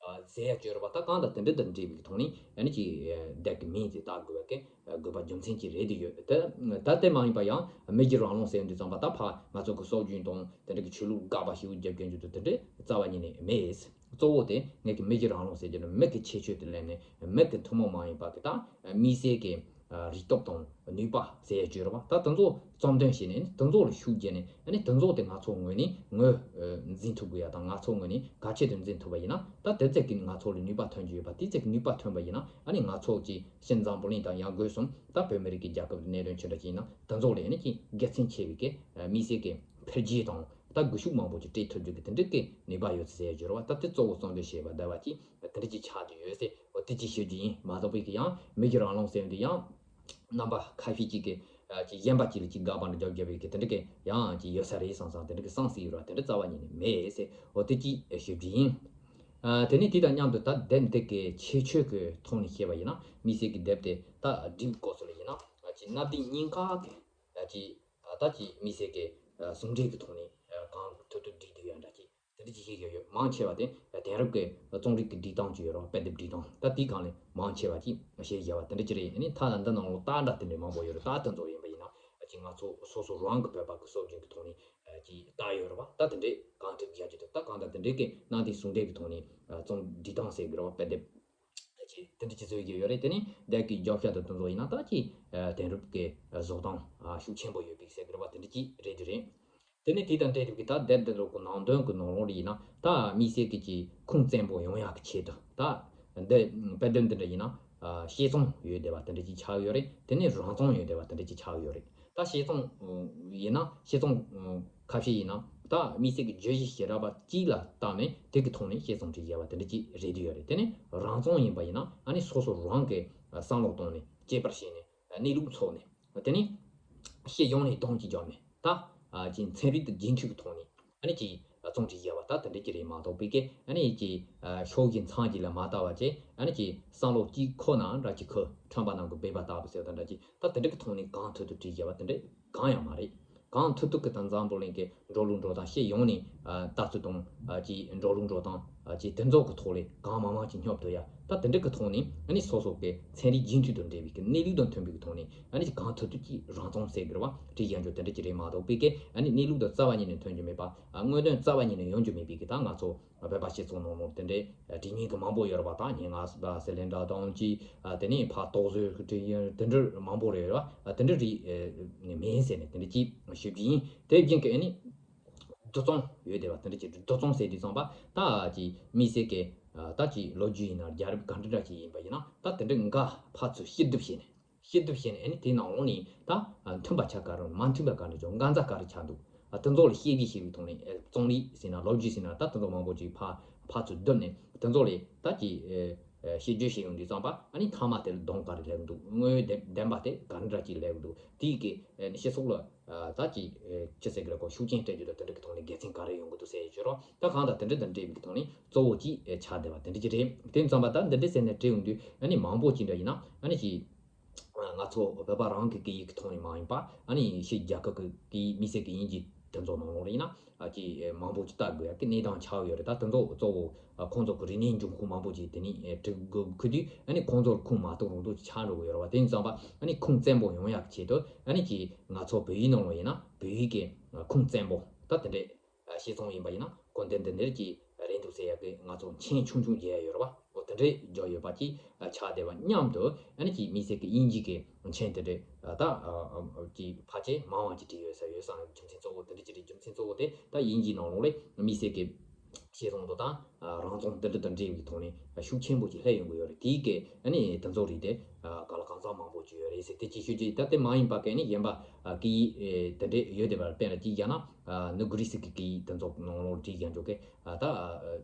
ཟེར་ཡ་བཅོས་ར་བ། ད་གང་ལྟར་དེ་འདྲ་དང་འབྲེལ་བའི་ཐོག་ནས་ཨ་ནི་ཀྱི་དེབ་ཀྱི་མིང་དེ་བཏགས་དགོས་པ་གི་དགོས་པ་རྒྱུ་མཚན་ཅིག་རེད་དེ་ཡོད། ད་ད་དེ་མ་ཡིན་པ་ཡང་མི་རྒྱུད་རང་ལུང་ཟེར་དུས་ཙམ་པ་ད་ཕ་ང་ཚོ་གི་སྲོལ་རྒྱུན་དང་དེ་འདྲ་གི་ཆོས་ལུགས་དགག་པ་ཞིག་རྒྱབ་མཁན་ཅིག་ཏུ་དེ་འདྲ་རྩ་བ་ཉིད་ནས་མེད། གཙོ་བོ་དེ་ངེད་ཀྱི་མི་རྒྱུད་རང་ལུང་ཟེར་རྒྱུ་ནི་མི་གི་ཁྱད་ཆོས་དེ་ལེན་ནས་མི་གི་ཐུན་མོང་མ་ཡིན་པ་གི་ད་དམིགས་བསལ་གི་རིག་སྟོབས་དང་ནུས་པ་ཟེར་ཡ་བཅོས་ར་བ། ད་དེ་ཚོ་གཙོ་འདོན་བྱས་ནས་དེ་ཚོ་ལ་ཤུགས་བརྒྱབ་ནས་ཨ་ནི་དེ་ཚོ་དེ་ང་ཚོ་ངོས་ནས་ངོས་འཛིན་ཐུབ་དགོས་ཡ་དང་ང་ཚོ་ངོས་ནས་ག་ཆེད་དུ་འཛིན་ཐུབ་པ་ཡིན་ན་ད་དེ་ཚད་ཀྱི་ང་ཚོ་ལ་ནུས་པ་ཐོན་གྱི་ཡོད་པ། དེ་ཚད་ཀྱི་ནུས་པ་ཐོན་པ་ཡིན་ན་ཨ་ནི་ང་ཚོ་ཀྱི་སྤྱིར་འཛམ་བུ་གླིང་དང་ཡང་སྒོས་སུ་ད་བོད་མི་རིགས་ཀྱི་རྒྱལ་ཁབ་ཀྱི་གནད་དོན་ཆེ་འདྲ་ཅིག་ཡིན་ན་དེ་ཚོ་ལ་ཨ་ནི་ཀྱི་དགེ་མཚན་ཆེ་བའི་གི་དམིགས་བསལ་གི་འཕེལ་རྒྱས་དང་ད་སྒུལ་ཤུགས་མང་པོ་ཅིག་སྤྲད་ཐུབ་རྒྱུ་གི་དེ་འདྲ་གི་ནུས་པ་ཡོད་ཚུལ་ཟེར་ཡ་བཅོས་ར་བ། ད་དེ་གཙོ་བོ་གཙོ་འདོན་བྱས་པ་འདྲ་བ་ཅིག་དེ་འདྲ་ཅིག་ཆགས་ཀྱི་ཡོད་ཟེར། འོ་དེ་ཅིག་ཤོད་རྒྱུ་ཡིན་མ་གཏོགས་པའི་གི་ཡང་མི་རྒྱུད་རང་ལུང་ཟེར་བ་འདི་ཡང་རྣམ་པ་ཁ་ཤས་ཅིག་གིས་ཨ་ཅིག་གཞན་པ་ཅིག་ལ་ཅིག་དགག་པ་འདྲ་རྒྱབ་རྒྱབ་པའི་གི་དེ་འདྲ་གི་ཡང་ཅིག་ཡོད་ས་རེད་བསམ་བསམ་དེ་འདྲ་གི་བསམ་སྲིད་ཡོད་ར། དེ་འདྲ་རྩ་བ་ཉིད་ནས་མེད་ཟེར། འོ་དེ་ཅིག་ཞུ་རྒྱུ་ཡིན། ཨ་དེ་ནས་དེ་དང་མཉམ་དུ་ད་དེབ་འདི་གི་ཁྱད་ཆོས་ཀྱི་ཐོག་ནས་བཤད་པ་ཡིན་ན་དམིགས་བསལ་གྱི་དེབ་དེ་ད་འབྲི་བའི་སྐབས་སུ་ལ་ཡིན་ན་ཨ་ཅིག་གནའ་དེང་གཉིས་ཀ་གི་ཨ་ཅིག་ཨ་ད་ཅིག་དམིགས་བསལ་གྱི་ཨ་ཟུང་འབྲེལ་གྱི་ཐོག་ནས་ཨ་གང་ཐུབ་ཐུབ་བྲིས་བསྡད་ཡ་འདྲ་ཅིག་དེ་འདྲ་ཅིག་བཤད་ཀྱི་ཡོད། མང་ཆེ་བ་དེ་དེང་རབས་ཀྱི་རྩོམ་རིག་གི་སྒྲིག་སྟངས་ཅིག་ཡོད་རེད་བ། དཔེ་དེབ་སྒྲིག་སྟངས་ད་དེའི་སྒང་ལས་མང་ཆེ་བ་ཅིག་བཤད་བཞག་པ་དེ་འདྲ་ཅིག་རེད། ཨ་ནི་ད་ལྟ་འདི་ནང་ལོགས་རྟགས་འདྲ་དེ་འདྲ་མང་པོ་ཡོད་རེད། རྟགས་དེ་ཚོ་ཡིན་པ་ཡིན་ན་ཅིག་ང་ཚོ་སོ་སོ་རང་གི་བོད་པ་གི་སྲོལ་རྒྱུན་གྱི་ཐོག་ནས་ཅིག་རྟགས་ཡོད་རེད་བ། ད་དེ་འདྲས་གང་ཐུབ་བཞག་རྒྱུ་དང་ད་གང་ལྟར་དེ་འདྲས་ཀྱི་གནའ་དེང་ཟུང་འབྲེལ་གྱི་ཐོག་ནས་རྩོམ་སྒྲིག་སྟངས་ཟེར་གི་རེད་བ། དཔེ་དེབ་ཅིག་དེ་འདྲ་ཅིག་བཟོས་ཀྱི་ཡོད་རེད། དེ་ནི་དེབ་ཀྱི་རྒྱབ་ཤ་དང་དེ་ཚོ་ཡིན་ན་ད་ཅིག་དེང་རབས་ཀྱི་བཟོ་སྟངས་ཤུགས་ཆེན་པོ་ཡོད་པའི་ཟེར་གི་རེད་བ། དེ་འདྲ་ཅིག་རེད་དེ་རེད། དེ་ནས་དེ་དང་འབྲེལ་ཏེ་གི་ད་དེབ་འདི་ཚོ་གི་ནང་དོན་གི་ནང་ལོགས་ལ་ཡིན་ན་ད་དམིགས་བསལ་གྱི་ཅིག་ཁུངས་བཙན་པོ་ཡོང་ཡག་གི་ཆེད་དུ་ད་འདི་དཔེ་དེབ་འདི་འདྲ་ཡིན་ན་ཨ་བཤད་རྩོམ་ཡོད་བསྡད་པ་དེ་འདྲ་ཅིག་ཆགས་ཡོད་རེད། དེ་ནས་རང་རྩོམ་ཡོད་བསྡད་པ་དེ་འདྲ་ཅིག་ཆགས་ཡོད་རེད། ད་བཤད་རྩོམ་ཡིན་ན་བཤད་རྩོམ་ཁ་ཤས་ཡིན་ན་ད་དམིགས་བསལ་གྱི་བརྗོད་གཞི་ཞེ་དྲག་པ་གཅིག་ལ་བརྟེན་ནས་དེ་གི་ཐོག་ནས་བཤད་རྩོམ་བྲིས་བཞག་པ་དེ་འདྲ་ཅིག་རེད་དུ་ཡོད་རེད། དེ་ནས་རང་རྩོམ་ཡིན་པ་ཡིན་ན་ཨ་ནི་སོ་སོ་རང་གི་བསམ་བློ་བཏང་ནས་དཔྱད་པར་བྱས་ནས་གནས་ལུགས་འཚོལ་ནས། དེ་ནས་ཤེས་ཡོན་ནས་གདོང་གཅིག་རྒྱབ་ནས་ད་ཨ་ཅིག་ཚན་རིག་དང་རྒྱུན་མཐུད་ཀྱི་ཐོག་ནས་ཨ་ནི་ཅིག་རྩོམ་བྲིས་བཞག་པ་ད་དེ་འདྲ་ཅིག་རེད་མ་གཏོགས་པའི་གི་ཨ་ནི་ཅིག་ཕྱོགས་ཀྱི་མཚམས་ཀྱི་ལ་མ་ལྟ་བ་བྱས་ཨ་ནི་ཅིག་བསམ་བློ་གཅིག་ཁོ་ན་འདྲ་གཅིག་ཁོ་ཁྲམ་པ་རྣམས་ཀྱིས་སྦས་པ་ལྟ་བུ་ཟེར་བ་དང་འདྲ་ཅིག་ད་དེ་འདྲ་གི་ཐོག་ནས་གང་ཐུབ་ཐུབ་བྲིས་བཞག་པ་དེ་འདྲ་གང་ཡང་མ་རེད། གང་ཐུབ་ཐུབ་ཀྱི་ད་འཛམ་བུ་གླིང་གི་འགྲོ་ལུགས་འགྲོ་སྟངས་ཤེས་ཡོན་ནས་ལྟ་ཚུལ་དང་ཅིག་འགྲོ་ལུགས་འགྲོ་སྟངས་ ཨ་ཅེ་དེ་ཚོ་གི་ཐོག་ལས་གང་མང་མང་ཅིག་སྙོབ་ཐུབ་ཡ། ད་དེ་འདྲ་གི་ཐོག་ནས་ཨ་ནི་སོ་སོ་གི་ཚན་རིག་རྒྱུན་མཐུད་དང་འབྲེལ་བའི་གི་གནས་ལུགས་དང་མཐུན་པའི་གི་ཐོག་ནས་ཨ་ནི་གང་ཐུབ་ཐུབ་ཀྱིས་རང་སྦྱོང་ཟེར་གི་རེད་བ། བྲིས་ཡང་ཅིག་དེ་འདྲ་ཅིག་རེད་མ་གཏོགས་པའི་གི་ཨ་ནི་གནས་ལུགས་དང་རྩ་བ་ཉིད་ནས་མཐུན་རྒྱུ་མེད་པ། ཨ་དངོས་དོན་རྩ་བ་ཉིད་ནས་ཡོང་རྒྱུ་མེད་པའི་གི་ད་ང་ཚོ་བོད་པ་སྤྱི་ཚོགས་ནང་ལོགས་དེ་འདྲའི་བྲིས་མིན་གི་མང་པོ་ཡོད་རེད་པ། ད་སྙན་ངག་པ་སི་ལེན་དྲ་དང་ཅི་དེ་ནས་ཕར་རྟོག་བཟོའི་གི་བྲིས་ཡིན་དེ་འདྲ་མང་པོ་རེད་བ། དེ་འདྲ་རིགས་མིན་ཟེར་ནས་དེ་འདྲ་ཅིག་ཞུ་རྒྱུ་ཡིན། དེ་བཞིན་གི་ཨ་ནི་རྡུལ་ཚོན་ཡོད་དེ་བ། དེ་འདྲ་ཅིག་རྡུལ་ཚོན་ཟེར་དུས་ཙམ་པ་ད་ཅིག་དམིགས་བསལ་གི་ད་ཅིག་ལོ་རྒྱུས་ཡིན་ན་རྒྱལ་རབས་ག་འདྲ་འདྲ་ཅིག་ཡིན་པ་ཡིན་ན་ད་དེ་འདྲ་འགའ་ཕར་ཚུར་ཕྱིར་བསྡུ་བྱས་ནས། ཤེས་ཐུབ་བྱས་ནས་ཨ་ནི་དེའི་ནང་ལོགས་ནས་ད་མཐུན་པ་ཆ་ག་རེ་མ་མཐུན་པ་ག་འདྲ་བྱུང་འགན་རྩ་ག་རེ་ཆགས་འདུག་དེ་ཚོ་ལ་ཤེས་རྒྱུ་ཤེས་པའི་ཐོག་ནས་རྩོམ་རིག་ཟེར་ན་ལོ་རྒྱུས་ཟེར་ན་ད་དེ་ཚོ་མང་པོ་ཅིག་ཕར་ཕར་ཚུར་བསྡུར་ནས་དེ་ཚོ་ལས་ད་ཀྱི་ཤེས་རྒྱུ་ཤེས་ཡོང་དུས་ཙམ་པ་ཨ་ནི་མཐའ་མ་དེ་ལ་གདོང་ག་རེ་སླེབས་འདུག་དངོས་ཡོད་བདེན་པ་དེ་ག་འདྲ་ཅིག་སླེབས་འདུག་དེའི་གི་སྤྱི་ཚོགས་ལ་ད་ཀྱི་ཅི་ཟེར་གི་རེད་གོ་ཤུགས་རྐྱེན་སྤྲད་རྒྱུ་དང་དེ་འདྲ་གི་ཐོག་ནས་དགེ་མཚན་ག་རེ་ཡོང་གི་འདུག་ཟེར་ཡོད་ཅོ་རོགས། ད་གང་ལྟར་དེ་འདྲ་དང་འབྲེལ་བའི་ཐོག་ནས་གཙོ་བོ་ཅིག་ཆགས་བསྡད་པ་དེ་འདྲ་ཅིག་རེད། དེ་ཙམ་པ་ད་འདི་འདྲ་ཟེར་ནས་བྲིས་ཡོང་དུས་ཨ་ནི་མང་པོ་ཅིག་འདྲ་ཡིན་ན་ཨ་ནི་ཅིག་ང་ཚོ་བོད་པ་རང་གི་སྐད་ཡིག་གི་ཐོག་ནས་མ་ཡིན་པ་ཨ་ནི་ཕྱི་རྒྱལ་ཁབ་ཀྱི་སྐད་ཡིག་དམིགས་བསལ་གྱི་དབྱིན་ཇི་དེ་ཚོ་ནང་ལོགས་ལ་ཡིན་ན་ཨ་ཅིག་མང་པོ་ཅིག་ལྟ་དགོས་ཡ་གི་གནས་སྟངས་ཆགས་ཡོད་རེད། ད་དེ་ཚོ་གཙོ་བོ་ཁོང་ཚོ་གི་རིག་གནས་འབྱུང་ཁུངས་མང་པོ་ཅིག་དེ་ནས་སྒྲིག་དགོས་ཁུལ་དུས་ཨ་ནི་ཁོང་ཚོར་ཁུངས་མ་གཏོགས་རང་དུ་ཆགས་འགྲོ་གི་ཡོད་རེད་བ། དེ་ཡིན་ཙམ་པ་ཨ་ནི་ཁུངས་བཙན་པོ་ཡོང་ཡ་གི་ཆེད་དུ་ཨ་ནི་ཅིག་ང་ཚོ་བོད་ཡིག་ནང་ལོགས་ཡིན་ན་བོད་ཡིག་གི་ཁུངས་བཙན་པོ་ད་དེ་འདྲས། ཤེས་ཚོང་ཡིན་པ་ཡིན་ན་གོ་འདི་འདི་འདིར་གྱི་རེད་འདུག་ཟེར་ཡག་གི་ང་ཚོ་མཆན་ཆུང་ཆུང་རྒྱག་ཡ་ཡོད་རེད་བ། འོ་དེ་འདྲའི་རྒྱག་ཡོད་པ་ཅིག་ཆགས་བསྡད་པ་མཉམ་དུ་ཨ་ནི་ཅིག་དམིགས་བསལ་གྱི་དབྱིན་ཇི་གི་མཆན་དེ་འདྲའི་ད་ཅིག་ཕལ་ཆེར་མང་བ་ཅིག་བྲིས་ཡོད་ས་ཡོད་ས་རྒྱུ་མཚན་གཙོ་བོ་དེ་འདྲ་ཅིག་རེད། རྒྱུ་མཚན་གཙོ་བོ་དེ་ད་དབྱིན་ཇིའི་ནང་ལོགས་ལས་དམིགས་བསལ་གྱི་ཤེས་ཚོང་དང་ད་རང་ཚོང་འདི་འདྲ་དང་འབྲེལ་བའི་ཐོག་ནས་ཤུགས་ཆེན་པོ་ཅིག་སླེབས་ཡོང་གི་ཡོད་རེད། དེའི་གི་ཨ་ནི་དེ་ཚོ་རིགས་དེ་ག་ལ་གང་འཚམ་མང་པོ་ཅིག་ཡོད་རེད་ཟེར་དེ་ཅིག་ཤོད་ཀྱི། ད་དེ་མ་ཡིན་པ་གི་ཨ་ནི་གཞན་པ་སྐད་ཡིག་དེ་འདྲས་ཡོད་དེ་བར་དཔེར་ན་ཅིག་བཞག་ན། ནུབ་གྷི་རི་སི་གི་སྐད་ཡིག་དེ་ཚོ་ནང་ལོགས་བྲིས་ཀྱང་འགྲོ་གི། ད་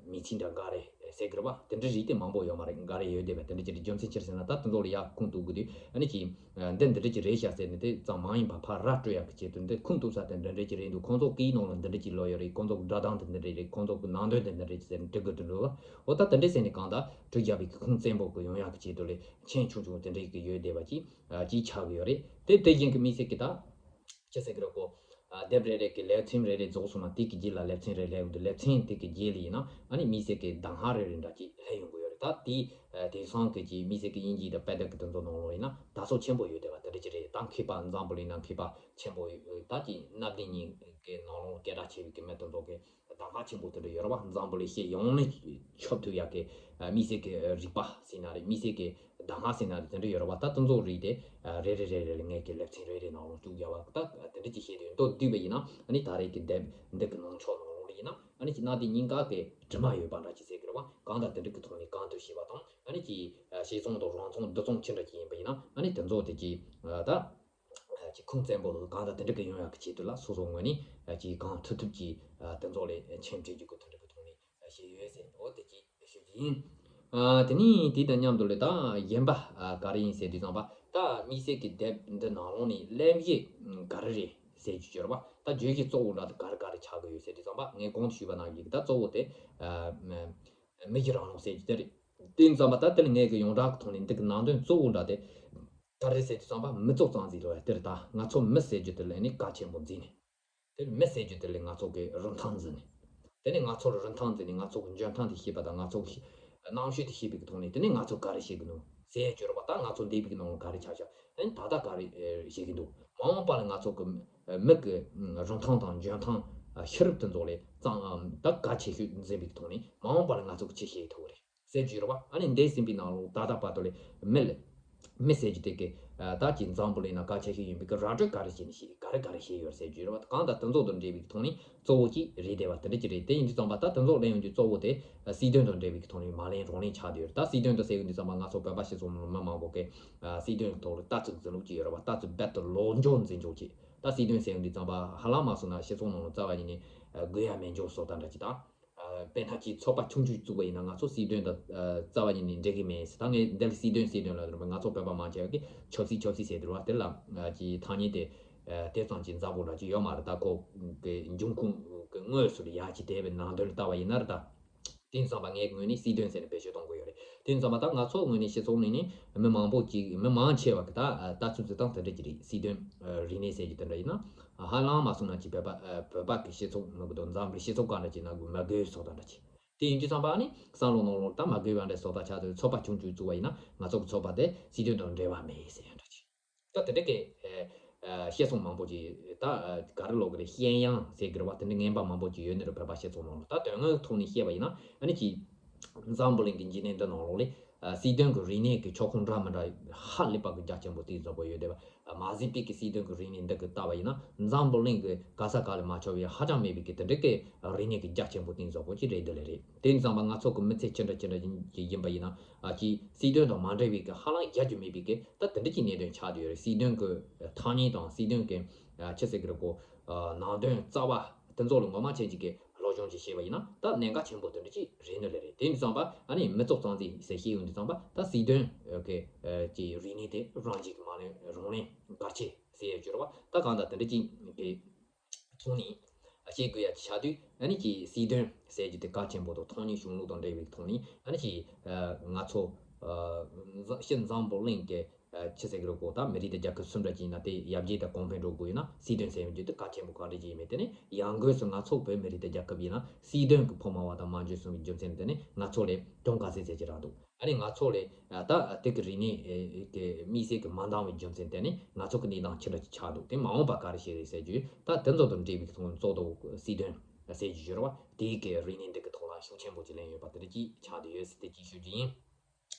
མིང་ཚིག་འདྲ་འགའ་རེ་ཟེར་གི་རེད་བ། དེ་འདྲ་རིགས་དེ་མང་པོ་ཡོད་མ་རེད། འགའ་རེ་ཡོད་དེ་བ། དེ་འདྲ་ཅིག་རེད། རྒྱུ་མཚན་ཅི་རེད་ཟེར་ན་ད་དེ་ཚོ་ལ་ཡག་ཁུངས་གཏུག་དགོས་དུས་ཨ་ནི་ཅིག་འདི་འདི་འདྲ་ཅིག་རེད་ཤག་ཟེར་ནས་དེ་ཙམ་མ་ཡིན་པ་ཕར་ར་སྤྲོད་ཡག་གི་ཆེད་དུ་འདི་ཁུངས་གཏུག་ས་དེ་འདི་འདྲ་ཅིག་རེད་འདུག་ཁོང་ཚོ་སྐད་ཡིག་ནང་ལ་འདི་འདྲ་ཅིག་ལོག་ཡོད་རེད། ཁོང་ཚོ་སྒྲ་གདངས་དེ་འདི་འདྲ་རེད། ཁོང་ཚོ་གི་ནང་དོན་དེ་འདི་འདྲ་ཅིག་ཟེར་ནས་འབྲི་དགོས་དུ་འགྲོ་བ། འོ་ད་དེ་འདྲ་ཟེར་ནས་གང་ལྟར་བྲི་རྒྱག་པའི་གི་ཁུངས་བཙན་པོ་གི་ཡོང་ཡག་གི་ཆེད་དུ་ལས་མཆན་ཆུང་ཆུང་དེ་འདྲ་གི་ཡོད་བསྡད་པ་ཅིག་ཅིག་ཆགས་གི་ཡོད་རེད། དེ་དེ་བཞིན་གི་དམིགས་བསལ་གི་ད། ཅི་ཟེར་གི་རེད་གོ། ཨ་དེབ་རེ་རེ་གི་ལེ་ཚན་རེ་རེ་རྫོགས་སོང་ན་དེ་གི་རྗེས་ལ་ལེ་ཚན་རེ་སླེབས་འདུག་ལེ་ཚན་དེ་གི་རྗེས་ལ་ཡིན་ན་ཨ་ནི་དམིགས་བསལ་གི་གདམ་ག་རེ་རེ་འདྲ་ཅིག་སླེབས་ཡོང་གི་ཡོད་རེད། ད་དེ་ཨ་དེང་སང་གི་ཅིག་དམིགས་བསལ་གི་དབྱིན་ཇི་དང་དཔེ་དེབ་གི་དེ་ཚོ་ནང་ལོགས་ཡིན་ན་དར་སྲོལ་ཆེན་པོ་ཡོད་བསྡད་པ་དེ་འདྲ་ཅིག་རེད། ད་མཁས་པ་འཛམ་བུ་གླིང་ན་མཁས་པ་ཆེན་པོ་ཡོད། ད་ཅིག་གནའ་དེང་གི་ནང་ལོགས་སྐད་གྲགས་ཆེ་བའི་གི་མི་དེ་ཚོ་གི་གདམ་ག་ཆེན་པོ་དེ་འདྲ་ཡོད་རེད་བ། འཛམ་བུ་གླིང་ཤེད་ཡོངས་ལ་ཁྱབ་ཐུབ་ཡག་གི་ཨ་དམིགས་བསལ་གི་རིག་པ་ཟེར་ན་རེད། དམིགས་བསལ་གི་གདམ་ག་ཟེར་ན་རེད། དེ་འདྲ་ཡོད་རེད་བ། ད་དེ་ཚོ་རིགས་དེ་ཨ་རེ་རེ་རེ་རེ་ལ་ངས་ཀྱི་ལེ་ཚན་རེ་རེ་ནང་ལོགས་བཅུག་རྒྱག་པ་ད་དེ་འདྲ་ཅིག་བཤད་དུས་མདོར་བསྡུས་པ་ཡིན་ན་ཨ་ནི་ད་རེས་ཀྱི་དེབ་འདི་གི་ནང་ཕྱོགས་ནང་ལོགས་ལ་ཡིན་ན་ཨ་ནི་ཅིག་གནའ་དེང་སྙིང་ག་གི་དྲི་མ་ཡོད་པ་འདྲ་ཅིག་ཟེར་གི་རེད་བ། གང་ལྟར་དེ་འདྲ་གི་ཐོག་ནས་གང་ཐུབ་བྱས་པ་དང་ཨ་ནི་ཅིག་ཨ་ཤེས་ཚོང་དང་རང་ཚོང་འདི་ཚོ་ཅི་འདྲ་ཅིག་ཡིན་པ་ཡིན་ན་ཨ་ནི་དེ་ཚོ་དེ་ཅིག་ཨ་ད། ཅིག་ཁུངས་བཙན་པོ་གང་ལྟར་དེ་འདྲ་གི་ཡོང་ཡག་གི་ཆེད་དུ་ལ་སོ་སོ་ངོས་ནས་ཅིག་གང་ཐུབ་ཐུབ་ཀྱིས་དེ་ཚོ་ལས་མཆན་བྲིས་རྒྱུ་གི་དེ་འདྲ་གི་ཐོག་ནས་བཤད་ཡོད་ཟེར། འོ་དེ་ཅིག་ཞུ་རྒྱུ་ཡིན། དེ་ནས་དེ་དང་མཉམ་དུ་ལས་ད་གཞན་པ་ག་རེ་ཡིན་ཟེར་དུས་ཙམ་པ་ད་དམིགས་བསལ་གྱི་དེབ་འདི་ནང་ལོགས་ནས་གླེང་གཞི་ག་རེ་རེད་ཟེར་རྒྱུ་ཡོད་རེད་པ། ད་བརྗོད་གཞི་གཙོ་བོ་འདྲ་དེ་ག་རེ་ག་རེ་ཆགས་ཀྱི་ཡོད་ཟེར་དུས་ཙམ་པ་ངས་གོང་དུ་ཞུས་པ་ནང་བཞིན་གྱི་ད་གཙོ་བོ་དེ་མི་གཞི་རང་ལུགས་ཟེར་རྒྱུ་དེ་རེད། དེ་ཡིན་ཙམ་པ་ད་དེ་ལ་ངས་ཀྱི་ཡོངས་གྲགས་ཀྱི་ཐོག་ནས་འདི་གི་ནང་དོན་གཙོ་བོ་འདྲ་དེ། ག་རེ་ཟེར་དུས་ཙམ་པ་མི་ཚོ་རྩ་འཛིན་རེད་བ། དེར་ད་ང་ཚོ་མི་ཟེར་རྒྱུ་དེ་ལ་ནི་གལ་ཆེན་པོ་འཛིན་ནས། དེ་མི་ཟེར་རྒྱུ་དེ་ལ་ང་ཚོ་གི་རིན་ཐང་འཛིན་ནས། དེ་ནས་ང་ཚོར་རིན་ཐང་འཛིན་ནས་ང་ཚོ་གི་འཇོན་ཐང་དེ་ཤེས་པ་དང་ང་ཚོ་གི་རྣམ་དཔྱོད་དེ་ཤེས་པའི་གི་ཐོག་ནས་དེ་ནས་ང་ཚོ་ག་རེ་བྱེད་གི་འདུག་ཟེར་རྒྱུ་རེད་བ། ད་ང་ཚོ་འདས་པའི་གི་ནང་ལ་ག་རེ་ཆགས་ཤག་དེ་ནས་ད་ལྟ་ག་རེ་བྱེད་གི་འདུག་མ་འོངས་པ་ལ་ང་ཚོ་གི་མི་གི་རིན་ཐང་དང་འཇོན་ཐང་ཤེས་རབ་དེ་ཚོ་ལས་གཙང་ད་གལ་ཆེ་ཤོས་འཛིན་པའི་གི་ཐོག་ནས་མ་འོངས་པ་ལ་ང་ཚོ་གི་ཅི་བྱེད་ཐུབ་གི་རེད། ཟེར་རྒྱུ་རེད་བ། ཨ་ནི་འདས་ཟིན་པའི་ནང་ལོགས་ད་ལྟ་བར་དུ་ལས་མི་ལ། མི་ཟེར་རྒྱུ་དེ་གི་ད་ཀྱི་འཛམ་བུ་གླིང་ན་གལ་ཆེ་ཤོས་ཡིན་པའི་གི་ར་སྤྲོད་ག་རེ་བྱས་ནས་ཤེས་ག་རེ་ག་རེ་བྱས་ཡོད་ཟེར་རྒྱུ་རེད་བ། གང་ལྟར་དེ་ཚོ་དང་འབྲེལ་བའི་གི་ཐོག་ནས་གཙོ་བོ་གཅིག་རེད་བསྡད་པ་དེ་འདྲ་ཅིག་རེད། དེ་ཡིན་དུས་ཙམ་པ་ད་དེ་ཚོ་གླེང་ཡོང་དུས་གཙོ་བོ་དེ་སྲིད་དོན་དང་འབྲེལ་བའི་གི་ཐོག་ནས་མ་གླེང་རང་གླེང་ཆགས་བསྡད་ཡོད་རེད། ད་སྲིད་དོན་དང་ཟེར་ཡོང་དུས་ཙམ་པ་ང་ཚོ་བོད་པ་སྤྱི་ཚོགས་ནང་ལ་མི་མང་པོ་གི་སྲིད་དོན་ཐོག་ལ་ལྟ་ཚུལ་འཛིན་ལུགས་ཅིག་ཡོད་རེད་བ། ལྟ་ཚུལ་རྦད་དེ་ལོག་འཇོག་འཛིན་ཕྱོགས་ཅིག་ད་སྲིད་དོན་ཟེར་ཡོང་དུས་ཙམ་པ་ཧ་ལམ་མ་སོང་ན་སྤྱི་ཚོགས་ནང་ལ་རྩ་བ་ཉིད་ནས་དགོས་ཡ་མེད་འཇོག་བཟོ་ལྟ་འདྲ་ཅིག་དང་། དཔེར་ན་ཅིག་ཚོགས་པ་ཆུང་ཆུང་བཙུགས་པ་ཡིན་ན་ང་ཚོ་སྲིད་དོན་དང་རྩ་བ་ཉིད་ནས་འབྲེལ་གི་མེད། ད་ངས་འདི་ལ་སྲིད་དོན་སྲིད་དོན་ལབ་རུང་ང་ཚོ་བོད་པ་མང་ཆེ་བ་གིས་ཆབ་སྲིད་ཆབ་སྲིད་ཟེར་དེ་རུ་བ་དེ་ལ་ཅིག་ཐ་སྙད་དེ་དེ་ཙམ་ཅིག་འཛམ་བུ་འདྲ་ཅིག་ཡོད་མ་རེད། ད་ཁོ་གི་འབྱུང་ཁུངས་གི་དངོས་སུ་ཡ་ཅིག་དེ་བའི་ནང་དོན་ལ་ལྟ་བ་ཡིན་ན་རེད། ད་དེ་ཡིན་ཙམ་པ་ངའི་ངོས་ནས་སྲིད་དོན་ཟེར་ནས་བེད་སྤྱོད་གཏོང་གི་ཡོད་རེད། དེ་ཡིན་ཙམ་པ་ད་ང་ཚོ་ངོས་ནས་སྤྱི་ཚོགས་ནས་ནི་མི་མང་པོ་ཅིག་མི་མང་ཆེ་བ་གི་ད་ལྟ་ཚུལ་འཛིན་སྟངས་དེ་འདྲ་ཅིག་རེད། སྲིད་དོན་རིག་གནས་ཟེར་རྒྱུ་དེ་འདྲ་ཡིན་ན། ཧ་ལམ་མ་སོང་ན་ཅིག་བོད་པ་བོད་པ་གི་སྤྱི་ཚོགས་ནང་གི་དང་འཛམ་གླིང་སྤྱི་ཚོགས་གང་འདྲ་ཅིག་ནང་གི་མ་དགོས་སོགས་དང་འདྲ་ཅིག་དེ་ཡིན་དུས་ཙམ་པ་ཨ་ནི་བསམ་བློ་ནང་ལོགས་ད་མ་དགོས་པ་འདྲ་བཟོ་ལྟ་ཆགས་དུས་ཚོགས་པ་ཆུང་ཆུང་བཙུགས་པ་ཡིན་ན་ང་ཚོ་གི་ཚོགས་པ་དེ་སྲིད་དོན་དང་འབྲེལ་བ་མེད་ཟེར་ཡ་འདྲ་ཅིག་ད་དེ་འདྲ་གི་ཨ་ཨ་བཤད་སོང་མང་པོ་ཅིག་ད་ཨ་ག་རེ་ལབ་དགོས་རེད། བཤད་དབྱངས་ཟེར་དགོས་རེད་བ། དེ་འདྲ་ངན་པ་མང་པོ་ཅིག་ཡོད་ནི་རེད། བོད་པ་སྤྱི་ཚོགས་ནང་ལ། ད་དོན་དངོས་ཐོག་ནས་བཤད་པ་ཡིན་ན་ཨ་ནི་ཅིག་འཛམ་བུ་གླིང་གི་འཇིག་རྟེན་འདི་ནང་ལོགས་ལ་ཨ་སྲིད་དོན་གྱི་རིག་གནས་ཀྱི་ཁྱབ་ཁོངས་འདྲ་མི་འདྲ་ཧ་ལས་པ་གི་རྒྱ་ཆེན་པོ་དེ་བཟོ་པོ་ཡོད་བསྡད་པ། མ་གཞི་པའི་གི་སྲིད་དོན་གྱི་རིག་གནས་འདི་གི་ལྟ་བ་ཡིན་ན་འཛམ་བུ་གླིང་གི་ག་ས་ག་ལ་མ་ཆགས་པའི་ཧ་ཅང་མེད་པའི་གི་དེ་འདྲ་གི་རིག་གནས་ཀྱི་རྒྱ་ཆེན་པོ་དེ་བཟོ་པོ་ཅིག་རེད་འདི་ལས་རེད། དེ་ཡིན་ཙང་མ་ང་ཚོ་གི་མི་ཚེ་ཅི་འདྲ་ཅི་འདྲ་ཡིན་ཡིན་པ་ཡིན་ན་ཨ་ཅིག་སྲིད་དོན་དང་མ་འབྲེལ་བའི་གི་ཧ་ལམ་རྒྱ་རྒྱུ་མེད་པའི་གི་ད་དེ་འདྲ་གི་གནད་དོན་ཆགས་བསྡད་ཡོད་རེད། སྲིད་དོན་གྱི་ཐ་སྙད་དང་སྲིད་དོན་གྱི་ཨ་ཆི་ཟེར་གི་རེད་གོ། ཨ་ནང་དོན་རྩ་བ་དེ་ཚོ་ལ་ངོ་མ་ཅན་ཅིག་གི་སློབ་སྦྱོང་ཅིག་བྱས་པ་ཡིན་ན་ད་གནད་འགག་ཆེན་པོ་དེ་འདྲ་ཅིག་རེད་འདི་ལས་རེད། དེ་ཡིན་ཙང་པ་ཨ་ནི་མི་ཚོགས་རྩ་འཛིན་ཟེར་བཤད་ཡོང་དུས་ཙང་པ་ད་སྲིད་དོན་གི་ཨ་ཀྱི་རིག་གནས་དེ་རང་བཞིན་གྱི་མ་ལུས་རང་ལེན་གལ་ཆེ་ཟེར་ཡ་བརྗོད་ར་བ། ད་གང་ལྟར་དེ་འདྲ་ཅིག་གི་ཐོག་ནས་བཤད་དགོས་ཡ་ཆགས་དུས་ཨ་ནི་ཀྱི་སྲིད་དོན་ཟེར་རྒྱུ་དེ་གལ་ཆེན་པོ་དང་ཐོག་མའི་གཞུང་ལུགས་དང་འབྲེལ་བའི་ཐོག་ནས་ཨ་ནི་ཀྱི་ཨ་ང་ཚོ་ཨ་འཛམ་སྤྱི་འཛམ་བུ་གླིང་གི་ཨ་ཆི་ཟེར་གི་རེད་གོ། ད་མི་རིགས་དང་རྒྱལ་ཁབ་སུ་འདྲ་ཅིག་ཡིན་ན་དེ་ཡར་རྒྱས་དང་གོང་འཕེལ་འགྲོ་དགོས་ཡིན་ན་སྲིད་དོན་ཟེར་བའི་རྒྱུ་དེ་གལ་ཆེན་པོ་ག་འདྲ་ཅིག་ཡིན་མིན། དེ་ནི་ཡང་སྒོས་སུ་ང་ཚོ་བོད་མི་རིགས་དང་རྒྱལ་ཁབ་ཡིན་ན་སྲིད་དོན་གྱི་ཕུང་མ་བ་དང་མ་འཇོན་སོང་བའི་རྒྱུ་མཚན་དེ་ནི་ང་ཚོ་ལས་དོན་ག་ཚད་ཚད་ཅིག་རག་འདུག་ཨ་ནི་ང་ཚོ་ལས་ཨ་ད་དེ་གི་རིག་གནས་ཨེ་ཨེ་གི་དམིགས་བསལ་གྱི་མ་འདང་བའི་རྒྱུ་མཚན་དེ་ནི་ང་ཚོ་གི་གནས་སྟངས་ཅི་འདྲ་ཅིག་ཆགས་འདུག་དེ་མ་འོངས་པ་ག་རེ་བྱེད་རེད་ཟེར་རྒྱུ་ད་དེ་ཚོ་དང་འབྲེལ་བའི་ཐོག་ནས་གཙོ་བོ་སྲིད་དོན་ཟེར་རྒྱུ་ཡོད་རེད་བ། དེའི་གི་རིག་གནས་འདི་གི་ཐོག་ལ་ཤུགས་ཆེན་པོ་ཅིག་ལེན་ཡོད་པ་དེ་འདྲ་ཅིག་ཆགས་བསྡད་ཡོད་ཟེར་དེ་ཅིག་ཞུ་རྒྱུ་ཡིན།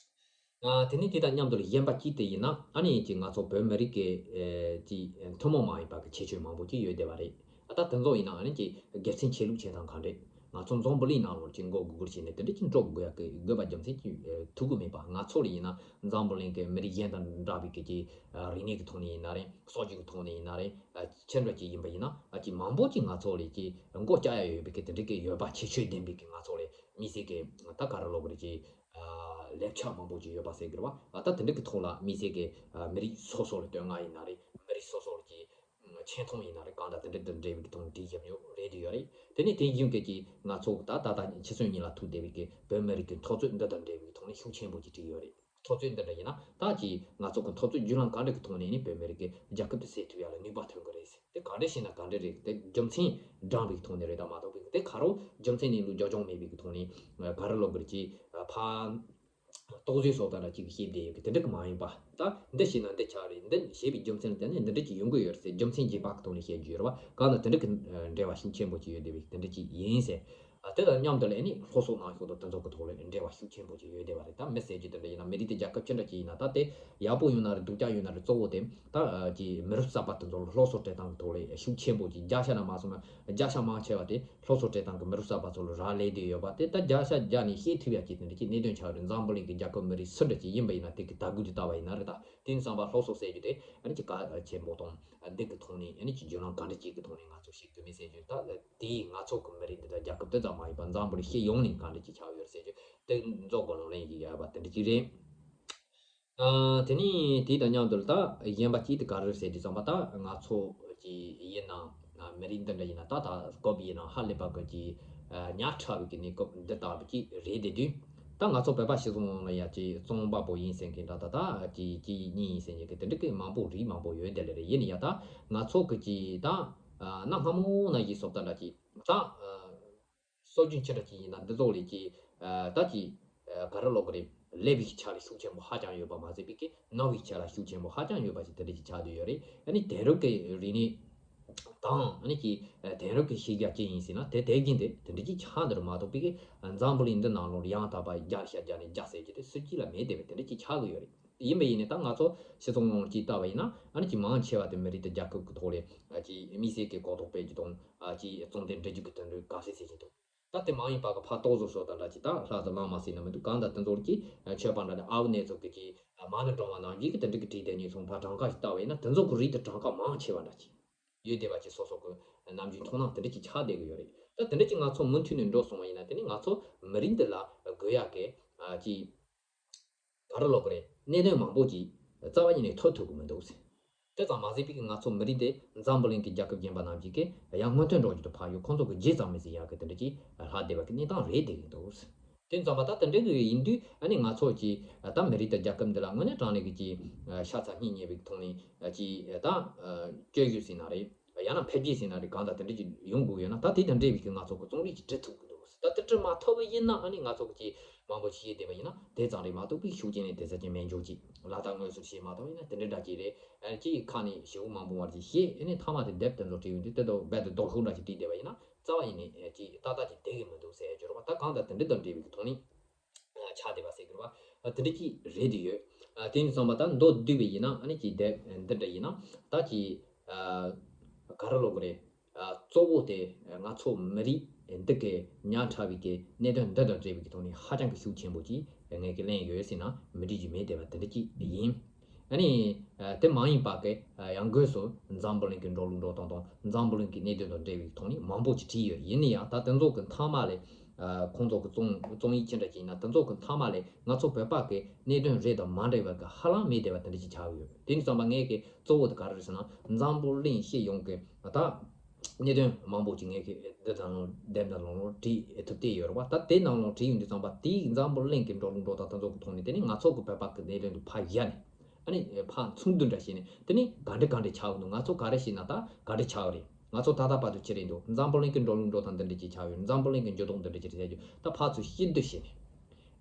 ཨ་དེ་ནས་དེ་དང་མཉམ་དུ་གཞན་པ་གཅིག་དེ་ཡིན་ན་ཨ་ནི་ཅིག་ང་ཚོ་བོད་མི་རིགས་ཀྱི་ཨེ་ཅིག་ཐུན་མོང་མ་ཡིན་པ་གི་ཁྱད་ཆོས་མང་པོ་ཅིག་ཡོད་བསྡད་པ་རེད། ཨ་ད་དེ་ཚོ་ཡིན་ན་ཨ་ནི་ཅིག་སྒེར་སེམས་ཆོས་ལུགས་བྱེད་སྟངས་གང་རེད། ང་ཚོ་འཛམ་བུ་གླིང་ནང་ལོགས་ཅིག་མགོ་སྒུར་སྒུར་བྱས་ནས་དེ་འདྲ་ཅིག་འགྲོ་དགོས་ཡ་གི་དགོས་པ་རྒྱུ་མཚན་ཅིག་ཐུག་གི་མེད་པ། ང་ཚོ་ལ་ཡིན་ན་འཛམ་བུ་གླིང་གི་མི་རིགས་གཞན་དང་འདྲ་བའི་གི་ཅིག་རིག་གནས་ཀྱི་ཐོག་ནས་ཡིན་ན་རེད། སྲོལ་རྒྱུན་གྱི་ཐོག་ནས་ཡིན་ན་རེད། ཨ་ཆེ་འདྲ་ཅིག་ཡིན་པ་ཡིན་ན་ཨ་ཅིག་མང་པོ་ཅིག་ང་ཚོ་ལ་ཅིག་མགོ་བཀྱག་ཡ་ཡོད་པའི་གི་དེ་འདྲ་གི་ཡོད་པ་ཁྱད་ཆོས་ལྡན་པའི་གི་ང་ཚོ་ལ་དམིགས་བསལ་གི་ད་ག་རེ་ལབ་དགོས་རེད་ཅིག་ཨ་ལེབ་ཆ་མང་པོ་ཅིག་ཡོད་པ་ཟེར་གི་རེད་བ། ཨ་ད་དེ་འདྲ་གི་ཐོག་ལ་དམིགས་བསལ་གི་ཨ་མི་རིགས་སོ་སོ་ལ་དོན་དག་ཡིན་ན་རེད། མི་རིགས་སོ་སོ་ལ་ཅིག་ཆེ་མཐོང་ཡིན་ན་རེད། གང་ལྟར་དེ་འདྲ་དང་འབྲེལ་བའི་གི་ཐོག་ནས་བྲིས་བཞག་ཡོད་རེད་དེ་ཡོད་རེད། དེ་ནས་དེ་བཞིན་གི་ཅིག་ང་ཚོ་ད་ད་ལྟ་ཕྱི་ཚུལ་གཉིས་ལ་ཐུག་བསྡད་པའི་གི་བོད་མི་རིགས་ཀྱི་འཐབ་རྩོད་འདི་དང་འབྲེལ་བའི་གི་ཐོག་ནས་ཤུགས་ཆེན་པོ་ཅིག་བྲིས་ཡོད་རེད། འཐབ་རྩོད་འདི་འདྲ་ཡིན་ན་ད་ཅིག་ང་ཚོ་གི་འཐབ་རྩོད་བརྒྱུད་ལམ་ག་འདྲ་གི་ཐོག་ནས་ནི་བོད་མི་རིགས་ཀྱི་རྒྱལ་ཁབ་དེ་གསོས་ཐུབ་ཡ་ལ་ནུས་པ་ཐོན་གི་རེད་ཟེར། དེ་ག་འདྲ་ཞིག་ན་ག་འདྲ་རེད། དེ་རྒྱུ་མཚན་འདྲ་བའི་ཐོག་ནས་རེད་དམ་མ་གཏོགས་པའི་དེ་ག་རེ་རྒྱུ་མཚན་ནི་ལུགས་རྒྱབ་ལྗོངས་མེད་པའི་གི་ཐོག་ནས་ག་རེ་ལབ་དགོས་རེད་ཅེ་ཕ་རྟོག་བཟོས་སོགས་དང་འདྲ་ཅིག་བཤད་བསྡད་ཡོད་གི་དེ་འདྲ་གི་མ་ཡིན་པ། ད་འདི་བྱས་ན་འདི་ཆགས་རེད། འདི་བྱས་པའི་རྒྱུ་མཚན་ལ་བརྟེན་ནས་འདི་འདྲ་ཅིག་ཡོང་གི་ཡོད་རེད་ཟེར་རྒྱུ་མཚན་རྒྱས་པ་གི་ཐོག་ནས་བཤད་རྒྱུ་ཡོད་རེད་བ། གང་ལ་དེ་འདྲ་གི་འབྲེལ་བ་ཤུགས་ཆེན་པོ་ཅིག་ཡོད་བསྡད་པའི་དེ་འདྲ་ཅིག་ཡིན་ཟེར། ཨ་དེ་དང་མཉམ་དུ་ལ་ཨ་ནི་སློབ་གསོ་གནང་ཕྱོགས་དང་དེ་ཚོ་གི་ཐོག་ལ་འབྲེལ་བ་ཤུགས་ཆེན་པོ་ཅིག་ཡོད་བསྡད་པ་རེད། ད་མི་ཟེར་རྒྱུ་དེ་འདྲ་ཡིན་ན་མི་རིགས་དེ་རྒྱལ་ཁབ་ཅི་འདྲ་ཅིག་ཡིན་ན་ད་དེ་ཡག་པོ་ཡོད་ན་རེད་སྡུག་ཅག་ཡོད་ན་རེད་གཙོ་བོ་དེ་ད་ཨ་ཀྱི་མི་རབས་གསར་པ་དེ་ཚོ་ལ་སློབ་གསོ་སྤྲད་སྟངས་གི་ཐོག་ལ་ཤུགས་ཆེན་པོ་ཅིག་བརྒྱ་ཆ་ན་མ་སོང་ན་བརྒྱ་ཆ་མང་ཆེ་བ་དེ་སློབ་གསོ་སྤྲད་སྟངས་གི་མི་རབས་གསར་པ་ཚོ་ལ་རག་ལས་བསྡད་ཡོད་པ་དེ་ད་བརྒྱ་ཆ་བརྒྱ་ནས་བཤད་ཐུབ་ཡ་ཅིག་དེ་འདྲ་ཅིག་གནད་དོན་ཆགས་རེད། འཛམ་བུ་གླིང་གི་རྒྱལ་ཁབ་མི་རིགས་སུ་འདྲ་ཅིག་ཡིན་པ་ཡིན་ན་དེ་གི་དར་རྒུད་ཀྱི་ལྟ་བ་ཡིན་ན་རེད། ད་དེ་ཡིན་ཙང་པ་སློབ་གསོ་ཟེར་རྒྱུ་དེ་ཨ་ནི་ཅིག་གལ་ཆེན་པོ་དང་འདི་གི་ཐོག་ནས་ཨ་ནི་ཅིག་བརྒྱུད་ལམ་ག་འདྲ་ཅིག་གི་ཐོག་ནས་ང་ཚོ་ཤེས་དགོས་མིན་ཟེར་རྒྱུ་ད་དེ་ང་ཚོ་གི་མི་རིགས་འདི་དང་རྒྱལ་ཁབ་དེ་ཙམ་མ་ཡིན་པ་འཛམ་བུ་གླིང་སྤྱི་ཡོངས་ནས་ག་འདྲ་ཅིག་ཆགས་ཡོད་རེད་ཟེར་རྒྱུ་དེ་མཛོ་གོ་ལོང་ལེན་ཞིག་ཡོད་པ་དེ་འདྲ་ཅིག་རེད། ཨ་དེ་ནས་དེ་དང་མཉམ་དུ་ད་གཞན་པ་གཅིག་དེ་ག་རེ་ཟེར་དུས་ཙམ་པ་ད་ང་ཚོ་གི་ཡིན་ན་མི་རིགས་འདི་འདྲ་ཡིན་ན་ད་ད་སྐབས་ཡིན་ན་ཧ་ལས་པ་གི་ཅིག་ཉག་ཕྲ་བའི་གི་གནས་སྐབས་འདི་ལྟ་བུ་ཅིག་རེད་དེ་དུས་ད་ང་ཚོ་བོད་པ་སྤྱི་ཚོགས་ནང་ལ་ཡ་ཅིག་རྩོམ་པ་པོ་ཡིན་ཟེར་མཁན་འདྲ་ད་ད་ཅིག་ཅིག་གཉིས་ཡིན་ཟེར་མཁན་གི་དེ་འདྲ་གི་མང་པོ་རིགས་མང་པོ་ཡོད་དེ་ལས་རེད། ཡིན་ན་ཡ་ད་ང་ཚོ་གི་ཅིག་ད་གནའ་སྔ་མོ་ན་ཡིན་སོགས་ད་འདྲ་ཅིག་ད། སྲོལ་རྒྱུན་ཆེ་ཕྲ་ཅིག་ཡིན་ན་འདི་ཚོ་ལས་ཀྱི་ད་ཀྱི་ག་རེ་ལབ་དགོས་རེད། ལས་པའི་ཆ་ལ་ཤུགས་ཆེན་པོ་ཧ་ཅང་ཡོད་པ་མ་ཟད་པའི་ཀྱི་ནང་པའི་ཆ་ལ་ཤུགས་ཆེན་པོ་ཧ་ཅང་ཡོད་པ་ཞིག་དེ་འདྲ་ཅིག་ཆགས་བསྡད་ཡོད་རེད། ཨ་ནི་དེང་རབས་ཀྱི་རིག་གནས་དང་ཨ་ནི་ཀྱི་དེང་རབས་ཀྱི་ཤེས་བྱ་ཅི་ཡིན་ཟེར་ན་དེ་དེ་བཞིན་དེ་དེ་འདྲ་ཅིག་ཆགས་འདི་རུ་མ་གཏོགས་པའི་ཀྱི་འཛམ་བུ་གླིང་འདི་ནང་ལོགས་ཡང་དག་པ་བརྒྱ་ཤ་བརྒྱ་ནས་བརྒྱ་ཟེར་གྱི་དེ་སུ་གཅིག་ལ་མེད་བསྡད་པའི་དེ་འདྲ་ཅིག་ཆགས་ཀྱི་ཡོད་རེད། ཡིན་པ་ཡིན་ནའི་ད་ང་ཚོ་སྤྱི་ཚོགས་ནང་ཅིག་ལྟ་བ་ཡིན་ན་ཨ་ནི་ཅིག་མང་ཆེ་བ་དེ་མི་རིགས་དང་རྒྱལ་ཁབ་ཀྱི་ཐོག་ལས་ཨ་ཅིག་དམིགས་བསལ་གྱི་གོ་རྟོགས་སྤེལ་རྒྱུ་དང་ཨ་ཅིག་རྩོམ་དེབ་འབྲི་རྒྱུ་གི་དོན་དུ་དགའ་བསུ་བྱེད་བཞིན་འདུག་ད་དེ་མ་ཡིན་པ་གི་ཕར་རྟོག་བཟོ་སོགས་དང་འདྲ་ཅིག་ད་ལྷ་དང་བླ་མ་ཟེར་ན་མི་འདུག་གང་ལྟར་དེ་ཚོར་གྱི་མཆོད་པ་འདྲ་དེ་ཨ་བུ་ནེ་ཚོ་གི་ཅིག་མ་ཎི་བགྲང་བ་ནང་བཞིན་གྱི་དེ་འདྲ་གི་བྲིས་དེ་ཉིད་སོང་ཕར་གྲངས་ཀ་ཞིག་ལྟ་བ་ཡིན་ན་དེ་ཚོ་གི་རིགས་དེ་གྲངས་ཀ་མང་ཆེ་བ་འདྲ་ཅིག་ཡོད་བསྡད་པ་ཅིག་སོ་སོ་གི་ནམ་རྒྱུན་མཐོང་སྣང་དེ་འདྲ་ཅིག་ཆགས་བསྡད་གི་ཡོད་རེད། ད་དེ་འདྲ་ཅིག་ང་ཚོ་མུ་མཐུད་ནས་འགྲོ་སོང་བ་ཡིན་ན་དེ་ནི་ང་ཚོ་མི་རིགས་འདི་ལ་དགོས་ཡག་གི་ཨ་ཅིག་ག་རེ་ལབ་དགོས་རེད། གནད་དོན་མང་པོ་ཅིག་རྩ་བ་ཉིད་ནས་ཐོན་ཐུབ་ཀྱི་མི་འདུག་ཟེར། དེ་ཙམ་མ་ཟད་པའི་ང་ཚོ་མི་རིགས་དེ་འཛམ་བུ་གླིང་གི་རྒྱལ་ཁབ་གཞན་པ་རྣམས་ཀྱིས་ཀྱི་ཡང་སྔོན་ཐོན་འགྲོ་རྒྱུ་དང་ཕར་ཡོད་ཁོང་ཚོ་གི་རྗེས་ཙམ་མི་ཟིན་ཡག་གི་དེ་འདྲ་ཅིག་ལྷག་བསྡད་པ་གི་གནས་སྟངས་རེད་བསྡད་ཀྱི་འདུག་ཟེར། དེ་ཙམ་པ་ད་དེ་འདྲ་གི་ཡིན་དུས་ཨ་ནི་ང་ཚོ་ཀྱི་ད་མི་རིགས་དང་རྒྱལ་ཁབ་འདི་ལ་དངོས་གནས་དྲང་གནས་ཀྱི་ཅིག་ཤ་ཚ་སྙིང་ཉེ་བའི་ཐོག་ནས་ཅིག་ད་སྐྱོན་ཞིག་ཟིན་ན་རེད། ཡང་ན་འཕེལ་རྒྱས་ཟིན་ན་རེད། གང་ལྟར་དེ་འདྲ་ཅིག་ཡོང་དགོས་ཡོད་ན་ད་དེ་དང་འབྲེལ་བའི་གི་ང་ཚོ་གི་རྩོམ་རིག་ཅིག་འབྲི་ཐུབ་ཀྱི་འདུག་ཟེར། ད་དེ་འདྲ་མ་ཐུབ་པ་ཡིན་ན་ཨ་ནི་ང་ཚོ་གི་ཅིག་མང་པོ་ཞིག་བཤད་བསྡད་པ་ཡིན་ན་དེ་ཙམ་རེད་མ་གཏོགས་པའི་ཤུགས་རྐྱེན་ནི་དེ་ཙམ་ཅིག་མེད་འཇོག་ཅིག་ལ་དྭགས་དངོས་སུ་བཤད་མ་གཏོགས་ཡིན་ན་དེ་འདྲ་འདྲ་ཅིག་རེད། ཨ་ནི་ཅིག་ཁ་ནས་ཞེ་པོ་མང་པོ་བར་ཅིག་བཤད། ཨ་ནི་མཐའ་མ་དེ་དེབ་དེ་ཚོ་བྲིས་ཡོང་དུས་དེ་དང་རྦད་དེ་རྡོག་ཁུག་འདྲ་ཅིག་བྲིས་བསྡད་པ་ཡིན་ན་རྩ་བ་ཡིན་ནས་ཅིག་ཏག་ཏག་ཅིག་བསྡད་གི་མི་འདུག་ཟེར་ཡ་ཅིག་ཡོད་རེད་པ། ད་གང་ལྟར་དེ་འདྲ་དང་འབྲེལ་བའི་གི་ཐོག་ནས་ཆགས་བསྡད་པ་ཟེར་གི་རེད་པ། དེ་འདྲ་ཅིག་རེད་དེ་ཡོད། དེ་ཡིན་ཙང་མ་ད་མདོར་བསྡུས་པ་ཡིན་ན་ཨ་ནི་ཅིག་དེབ་འདི་འདྲ་ཡིན་ན་ད་ཅིག་ག་རེ་ལབ་དགོས་རེད། གཙོ་བོ་དེ་ང་ཚོ་མི་རིགས་འདི་གའི་ཉག་ཕྲ་བའི་གི་གནད་དོན་འདི་དང་འབྲེལ་བའི་གི་ཐོག་ནས་ཧ་ཅང་གི་ཤུགས་ཆེན་པོ་ཅིག་ངས་གི་གླེང་ཡོད་ཟེར་ན་མི་འགྲིག་རྒྱུ་མེད་བསྡད་པ་དེ་འདྲ་ཅིག་ཡིན། ཨ་ནི་དེ་མ་ཡིན་པ་གི་ཡང་སྒོས་སུ་འཛམ་བུ་གླིང་གི་འགྲོ་ལུགས་འགྲོ་སྟངས་དང་འཛམ་བུ་གླིང་གི་གནད་དོན་དང་འབྲེལ་བའི་ཐོག་ནས་མང་པོ་ཅིག་བྲིས་ཡོད། ཡིན་ན་ཡང་ད་དེ་ཚོ་གི་མཐའ་མ་ལས་ཁོང་ཚོ་གི་རྩོམ་རྩོམ་ཡིག་ཅི་འདྲ་ཅིག་ཡིན་ན་དེ་ཚོ་གི་མཐའ་མ་ལས་ང་ཚོ་བོད་པ་གི་གནད་དོན་རེད་དང་མ་འདྲ་བ་གི་ཧ་ལམ་མེད་བསྡད་པ་དེ་འདྲ་ཅིག་ཆགས་ཡོད། དེ་ནི་ཙམ་པ་ངས་གི་གཙོ་བོ་དེ་ག་རེ་རེད་ཟེར་ན་འཛམ་བུ་གླིང་སྤྱི་ཡོངས་ཀྱི་ད་གནད་དོན་མང་པོ་ཅིག་ངས་གི་འདི་དང་འདེམས་དང་ལོང་ལོང་བྲིས་ཐུབ་བསྡད་ཡོད་རེད་བ། ད་དེ་ནང་ལོང་བྲིས་ཡོང་དུས་ཙམ་པ་དེའི་འཛམ་བུ་གླིང་གི་འགྲོ་ལུགས་འགྲོ་སྟངས་དེ་ཚོ་གི་ཐོག་ནས་དེ་ནི་ང་ཚོ་གི་བོད་པ་གི་གནད་དོན་དུ་ཕར་བཞག་ནས་ཨ་ནི་ཕར་མཚུངས་བསྡུར་འདྲ་བྱས་ནས་དེ་ནི་ག་འདྲ་ག་འདྲ་ཆགས་འདུག་ང་ཚོ་ག་རེ་བྱས་ན་ད་ག་འདྲ་ཆགས་རེད། ང་ཚོ་ད་ལྟ་བར་དུ་ཅི་རེད་འདུག་འཛམ་བུ་གླིང་གི་འགྲོ་ལུགས་འགྲོ་སྟངས་འདི་འདྲ་ཅིག་ཆགས་ཡོད། འཛམ་བུ་གླིང་གི་འགྱུར་ལྡོག་འདི་འདྲ་ཅིག་རེད་ཆགས་ཡོད། ད་ཕར་ཚུར་ཕྱིར་བསྡུར་བྱས་ནས་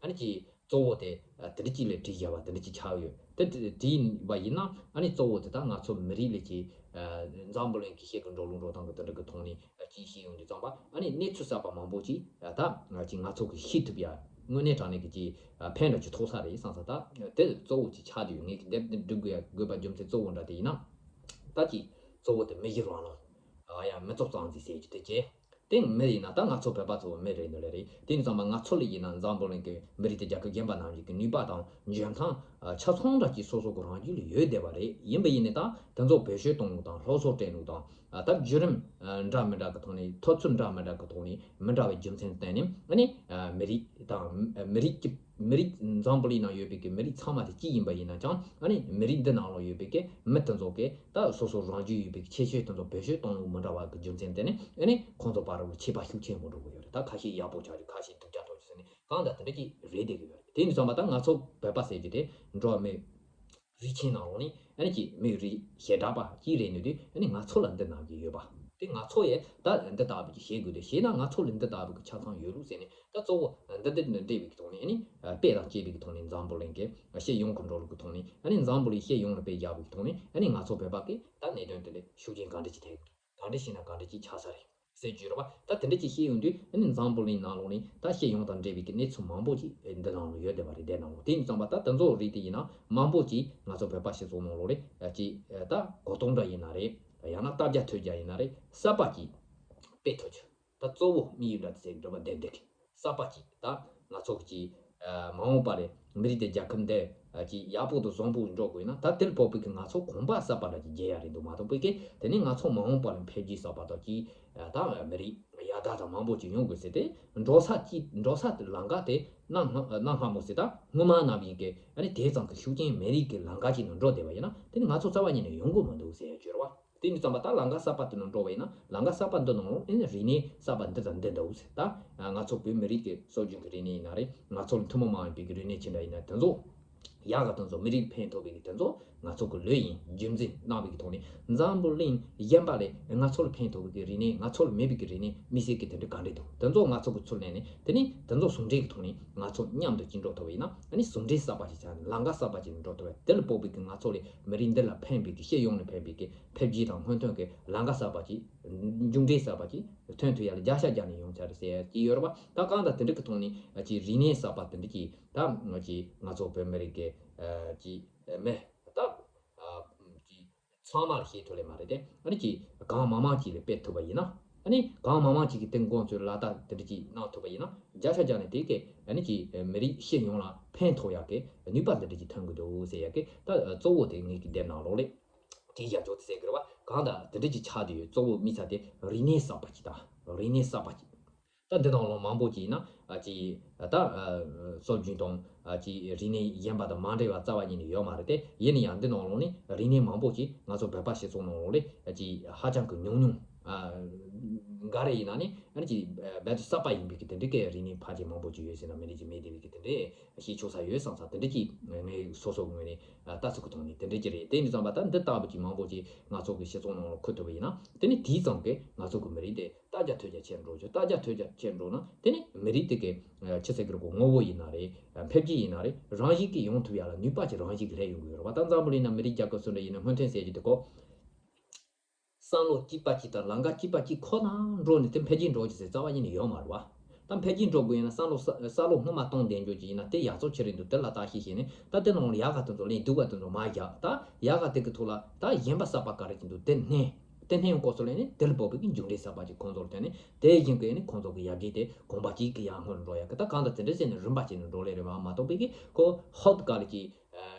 ཨ་ནི་ཅིག་གཙོ་བོ་དེ་ཨ་དེ་འདྲ་ཅིག་ལས་བྲིས་བཞག་པ་དེ་འདྲ་ཅིག་ཆགས་ཡོད། དེ་དེ་བྲིས་པ་ཡིན་ན་ཨ་ནི་གཙོ་བོ་དེ་དག་ང་ཚོ་མི་རིགས་ལས་ཀྱི་ཨ་འཛམ་བུ་གླིང་གི་ཤེལ་གྱི་འགྲོ་ལུགས་འགྲོ་སྟངས་ཀྱི་དེ་འདྲ་གི་ཐོག་ནས་ཨ་ཅིག་ཤེས་ཡོང་དུས་ཙམ་པ་ཨ་ནི་གནས་ཚུལ་གསར་པ་མང་པོ་ཅིག་ཨ་ད་ང་ཅིག་ང་ཚོ་གི་ཤེས་ཐུབ་ཡ་དངོས་གནས་དྲང་གནས་ཀྱི་ཅིག་ཨ་ཕན་འདྲ་ཅིག་ཐོགས་ས་རེད་བསམ་ས། ད་དེ་གཙོ་བོ་ཅིག་ཆགས་བསྡད་ཡོད། ངས་ཀྱི་དེབ་འདི་འབྲི་དགོས་ཡ་དགོས་པ་རྒྱུ་མཚན་གཙོ་བོ་འདྲ་དེ་ཡིན་ན་ད་ཅིག་གཙོ་བོ་དེ་མི་གཞི་རང་ལ་ཨ་ཡ་མི་ཚོགས་གཙང་འཛིན་ཟེར་རྒྱུ་དེ་བྱས། དེ་མི་ཡིན་ན་ད་ང་ཚོ་བོད་པ་ཚོ་མི་རེད་འདུག་ལེ་རེད། དེ་ཡིན་ཙང་མ་ང་ཚོ་ལ་ཡིན་ན་འཛམ་བུ་གླིང་གི་མི་རིགས་དེ་རྒྱལ་ཁབ་གཞན་པ་ནང་བཞིན་གྱི་ནུས་པ་དང་འཇོན་ཐང་ཆ་ཚང་འདྲ་གཅིག་སོ་སོ་གི་རང་རྒྱུད་ལ་ཡོད་བསྡད་པ་རེད། ཡིན་པ་ཡིན་ནའི་ད་དེ་ཚོ་བེད་སྤྱོད་གཏོང་ལུགས་དང་སློབ་གསོ་སྤྲད་ལུགས་དང་ད་བརྒྱུད་རིམ་འདྲ་མི་འདྲ་གི་ཐོག་ནས་ཐོབ་ཚུལ་འདྲ་མི་འདྲ་གི་ཐོག་ནས་མི་འདྲ་བའི་རྒྱུ་མཚན་བརྟེན་ནས་ཨ་ནི་མི་རིགས་དང་མི་རིགས་ཀྱི་མི་རིགས་འཛམ་བུ་གླིང་ནང་ཡོད་པའི་གི་མི་རིགས་ཚང་མ་དེ་གཅིག་ཡིན་པ་ཡིན་ན་ཀྱང་ཨ་ནི་མི་རིགས་འདི་ནང་ལ་ཡོད་པའི་གི་མི་དེ་ཚོ་གི་ད་སོ་སོ་རང་རྒྱུད་ཡོད་པའི་གི་ཁྱད་ཆོས་དེ་ཚོ་བེད་སྤྱོད་གཏོང་ལུགས་མི་འདྲ་བ་གི་རྒྱུ་མཚན་དེ་ནི་ཨ་ནི་ཁོང་ཚོ་བར་ལ་ཁྱད་པར་ཤུགས་ཆེན་པོ་འགྲོ་གི་ཡོད་རེད། ད་ཁ་ཤས་ཡག་པོ་ཆགས་རྒྱུ་ཁ་ཤས་སྡུག་ཅག་འགྲོ་རྒྱུ་ཟེར་ནས་གང་ལྟར་དེ་འདྲ་ཅིག་རེད་བསྡད་གི་ཡོད་རེད། དེ་ཡིན་ཙང་མ་ད་ང་ཚོ་བོད་པ་ཟེར་རྒྱུ་དེ་འགྲོ་བ་མི་རིགས་ཆེན་ནང་ལོགས་ནས་ཨ་ནི་ཅིག་མི་རིགས་ཞེ་དྲག་པ་ཅིག་རེད་ནོ་དུས་ཨ་ནི་ང་ཚོ་ལ་འདི་ནང་གི་ཡོད་པ་དེ་ང་ཚོ་ཡས་ད་འདི་ལྟ་བུ་ཅིག་བྱེད་དགོས་དེ་བྱས་ན་ང་ཚོ་ལ་འདི་ལྟ་བུ་གི་ཆ་ཚང་ཡོད་ལུགས་ཟེར་ནས་ད་གཙོ་བོ་འདི་འདི་འདི་འབྲེལ་བའི་གི་ཐོག་ནས་ཨ་ནི་དཔེ་དང་བཅས་པའི་གི་ཐོག་ནས་འཛམ་བུ་གླིང་གི་སྤྱི་ཡོངས་ཀྱི་འགྲོ་ལུགས་ཀྱི་ཐོག་ནས་ཨ་ནི་འཛམ་བུ་གླིང་སྤྱི་ཡོངས་ལ་དཔེ་བཞག་པའི་གི་ཐོག་ནས་ཨ་ནི་ང་ཚོ་བོད་པ་གི་ད་གནད་དོན་དེ་ལས་ཤུགས་རྐྱེན་ག་འདྲ་ཅིག་ཐེབས་ག་འདྲ་བྱས་ན་ག་འདྲ་ཅིག་ཆགས་ས་རེད་ཟེར་རྒྱུ་རེད་བ། ད་དེ་འདྲ་ཅིག་བཤད་ཡོང་དུས་ཨ་ནི་འཛམ་བུ་གླིང་ནང་ལོགས་ནས་ད་སྤྱི་ཡོངས་དང་འབྲེལ་བའི་གི་གནས་ཚུལ་མང་པོ་ཅིག་འདི་ནང་ལ་ཡོད་བསྡད་པ་རེད། དེ་ནང་ལོགས་དེ་ཡིན་ཙང་པ་ད་དེ་ཚོ་རིགས་དེ་ཡིན་ན་མང་པོ་ཅིག་ང་ཚོ་བོད་པ་སྤྱི་ཚོགས་ནང་ལོགས་རེད་ཅིག་ད་གོ་རྟོགས་འདྲ་ཡིན་ན་རེད། ཡང་ན་ལྟ་རྒྱ་ཐོས་རྒྱ་ཡིན་ན་རེད། གསར་པ་ཅིག་སྤེལ་ཐུབ་རྒྱུ། ད་གཙོ་བོ་དམིགས་ཡུལ་འདྲ་དེ་ཟེར་འགྲོ་བ་བདེན་བདེན་གསར་པ་ཅིག་ད་ང་ཚོ་གི་ཅིག་མ་འོངས་པ་རེད། མི་རིགས་དེ་རྒྱལ་ཁབ་འདི་ཅིག་ཡག་པོ་དང་བཟང་པོ་འགྲོ་དགོས་ན་ད་དེར་ཕོག་པའི་གི་ང་ཚོ་གོམ་པ་གསར་པ་འདྲ་ཅིག་རྒྱག་ཡ་རེད་འདུག་མ་གཏོགས་པའི་གི་དེ་ནས་ང་ཚོ་མ་འོངས་པ་ལ་འཕེལ་རྒྱས་གསར་པ་དང་ཅིག་ད་མི་རིགས་ཡག་དག་དང་མང་པོ་ཅིག་ཡོང་དགོས་ཟེར་ཏེ་འགྲོ་ས་ཅིག་འགྲོ་ས་དེ་ལམ་ཁ་དེ་གནའ་སྔ་གནའ་སྔ་མོ་ཟེར་ད་སྔོན་མ་ན་བའི་གི་ཨ་ནི་དེ་ཙམ་གི་ཤུགས་རྐྱེན་མེད་རིགས་གི་ལམ་ཁ་ཅིག་ནང་འགྲོ་བསྡད་པ་ཡིན་ན་དེ་ནི་ང་ཚོ་རྩ་བ་ཉིད་ནས་ཡོང་གི་མི་འདུག་ཟེར་ཡ་བརྗོད་རེད་བ། དེ་ནི་ཙམ་པ་ད་ལམ་ཁ་གསར་པ་དེ་ནང་འགྲོ་བ་ཡིན་ན་ལམ་ཁ་གསར་པ་འདི་ནང་ལོགས་ཨེ་ནི་རིག་གནས་གསར་པ་འདི་དང་འདི་འདུག་ཟེར། ད་ང་ཚོ་བོད་མི་རིགས་ཀྱི་སྲོལ་རྒྱུན་གྱི་རིག་གནས་ཡིན་ན་རེད། ང་ཚོ་ལ་ཐུན་མོང་མ་ཡིན་པའི་གི་རིག་གནས་ཅི་འདྲ་ཡིན་ན་དེ་ཚོ་ཡག་ག་དེ་ཚོ་མི་རིགས་ཕན་ཐོགས་པའི་གི་དེ་ཚོ་ང་ཚོ་གི་ལོས་ཡིན། རྒྱུན་འཛིན་གནང་བའི་གི་ཐོག་ནས་འཛམ་བུ་གླིང་གཞན་པ་ལས་ང་ཚོ་ལ་ཕན་ཐོགས་པའི་གི་རིག་གནས་ང་ཚོ་ལ་མེད་པའི་གི་རིག་གནས་དམིགས་བསལ་གི་དེ་འདྲ་ག་འདྲ་འདུག་དེ་ཚོ་ང་ཚོ་གི་ཚུར་ལེན་ནས་དེ་ནས་དེ་ཚོ་ཟུང་འབྲེལ་གི་ཐོག་ནས་ང་ཚོ་མཉམ་དུ་ཅིག་འགྲོ་ཐུབ་པ་ཡིན་ན་ཨ་ནི་ཟུང་འབྲེལ་གསར་པ་ཞིག་བྱས་ནས་ལམ་ཁ་གསར་པ་ཅིག་འགྲོ་ཐུབ་པ་དེ་ལ་དཔག་པའི་གི་ང་ཚོ་ལས་མི་རིགས་འདི་ལ་ཕན་པའི་གི་སྤྱི་ཡོངས་ལ་ཕན་པའི་གི་འཕེལ་རྒྱས་དང་སྔོན་ཐོན་གྱི་ལམ་ཁ་གསར་པ་ཅིག་མཇུག་འབྲས་གསར་པ་ཅིག་ཐོན་ཐུབ་ཡ་ལ་བརྒྱ་ཆ་བརྒྱ་ནས་ཡོང་ཆ་རེད་ཟེར་ཡ་ཅིག་ཡོད་རེད་པ། ད་གང་ལྟར་དེ་འདྲ་གི་ཐོག་ནས་ཅིག་རིག་གནས་གསར་པ་དེ་འདྲ་ཅིག་ད་ཅིག་ང་ཚོ་བོད་མི་རིགས་ཀྱི་ཅིག་མི་ད་ཅིག་ཚང་མ་ལ་ཤེས་ཐུབ་ལེ་མ་རེད་དེ། ཨ་ནི་ཅིག་གང་མང་མང་ཅིག་ལ་སྤེལ་ཐུབ་པ་ཡིན་ན་ཨ་ནི་གང་མང་མང་ཅིག་གི་སྟེང་འགོ་ཚུགས་ལག་བསྟར་དེ་འདྲ་ཅིག་གནང་ཐུབ་པ་ཡིན་ན་བརྒྱ་ཆ་བརྒྱ་ནས་དེ་གས་ཨ་ནི་ཅིག་མི་རིགས་སྤྱི་ཡོངས་ལ་ཕན་ཐོགས་ཡག་གི་ནུས་པ་དེ་འདྲ་ཅིག་ཐོན་གི་འདུག་ཟེར་ཡག་གི་ད་གཙོ་བོ་དེ་ངེད་ཀྱི་དེབ་ནང་ལོགས་ལས། དེའི་བྱ་སྤྱོད་དེ་ཟེར་གི་རེད་བ། གང་ལྟར་དེ་འདྲ་ཅིག་ཆགས་བསྡད་ཡོད། གཙོ་བོ་དམིགས་ས་དེ་རིག་གནས་གསར་པ་ཅིག་དང་རིག་གནས་གསར་པ་ཅིག་ད་འདི་ནང་ལོགས་མང་པོ་ཅིག་ཡིན་ན་ཨ་ཅིག་ད་སྲོལ་རྒྱུན་དང་ཨ་ཅིག་རིག་གནས་གཞན་པ་དང་མ་འདྲ་བ་རྩ་བ་ཉིད་ནས་ཡོད་མ་རེད་དེ། ཡིན་ན་ཡང་འདི་ནང་ལོགས་ནས་རིག་གནས་མང་པོ་ཅིག་ང་ཚོ་བོད་པ་སྤྱི་ཚོགས་ནང་ལོགས་ལས་ཨ་ཅིག་ཧ་ཅང་གི་ཉུང་ཉུང་ཨ། འགའ་རེ་ཡིན་ན་ནི་ཨ་ནི་ཅིག་རྦད་དེ་གསར་པ་ཡིན་པའི་གི་དེ་འདྲའི་གི་རིག་གནས་ཕལ་ཆེར་མང་པོ་ཅིག་ཡོད་ཟེར་ན་མི་རིགས་ཀྱི་མེད་བསྡད་པའི་གི་དེ་འདྲའི་ཤེས་ཆོག་ས་ཡོད་བསམ་ས་དེ་འདྲ་ཅིག་ངས་སོ་སོ་གི་ངོས་ནས་ལྟ་ཚུལ་གི་ཐོག་ནས་དེ་འདྲ་ཅིག་རེད། དེ་ཡིན་དུས་ཙམ་པ་ད་འདི་ལྟ་བུ་ཅིག་མང་པོ་ཅིག་ང་ཚོ་གི་སྤྱི་ཚོགས་ནང་ལ་འཁོད་ཐུབ་པ་ཡིན་ན་དེ་ནི་དེའི་ཙམ་གི་ང་ཚོ་གི་མི་རིགས་དེ་ལྟ་རྒྱ་ཐོས་རྒྱ་ཆེར་འགྲོ་རྒྱུ། ལྟ་རྒྱ་ཐོས་རྒྱ་ཆེར་འགྲོ་ན་དེ་ནི་མི་རིགས་དེ་གི་ཆི་ཟེར་གི་རེད་གོ། ངོ་བོ་ཡིན་ན་རེད། འཕེལ་རྒྱས་ཡིན་ན་རེད། རང་བཞིན་གྱིས་ཡོང་ཐུབ་ཡ་ལ་ནུས་པ་ཅིག་རང་བཞིན་གྱིས་སླེབས་ཡོང་གི་ཡོད་རེད་བ། ད་འཛམ་བུ་གླིང་ན་མི་རིགས་རྒྱལ་ཁབ་སུ་འདྲ་ཡིན་ན་སྔོན་ཐོན་ཟེར་རྒྱུ་དེ་གོ། བསམ་བློ་གཅིག་པ་གཅིག་དང་ལམ་ཁ་གཅིག་པ་གཅིག་ཁོ་ན་འགྲོ་ནས་དེ་འཕེལ་རྒྱས་འགྲོ་རྒྱུ་ཟེར་རྩ་བ་ཉིད་ནས་ཡོད་མ་རེད་བ། ད་འཕེལ་རྒྱས་འགྲོ་དགོས་ཡིན་ན་བསམ་བློ་ས- བསམ་བློ་སྔོན་མ་གཏོང་བསྡད་འཇོག་ཅིག་ཡིན་ན་དེ་ཡག་བཙོག་ཆི་རེད་འདུག་དེ་ལ་བརྟག་ཞིབ་བྱས་ནས་ད་དེ་ནང་ལ་ཡག་ག་དེ་ཚོ་ལེན། སྡུག་ག་དེ་ཚོ་མ་རྒྱག་ད་ཡག་ག་དེ་གི་ཐོག་ལ་ད་གཞན་པ་གསར་པ་ག་རེ་ཅིག་འདུག་དེ་སྣེ་དེ་སྣེ་ཡོང་སྐོར་ཚོ་ལེན་ནས་དེ་ལ་བབ་པའི་གི་མཇུག་འབྲས་གསར་པ་ཅིག་ཁོང་ཚོར་བསྟན་ནས་དེ་བཞིན་གི་ནི་ཁོང་ཚོ་གི་ཡར་རྒྱས་དེ་གོམ་པ་གཅིག་གི་ཡར་སྔོན་འགྲོ་ཡག་གི་ད་གང་ལྟར་དེ་འདྲ་བྱས་ནས་རིམ་པ་བྱས་ནས་འགྲོ་ལེ་རེད་མ་མ་གཏོགས་པའི་གི་ཁོ་ཧོབ་ག་ལ་ཅིག་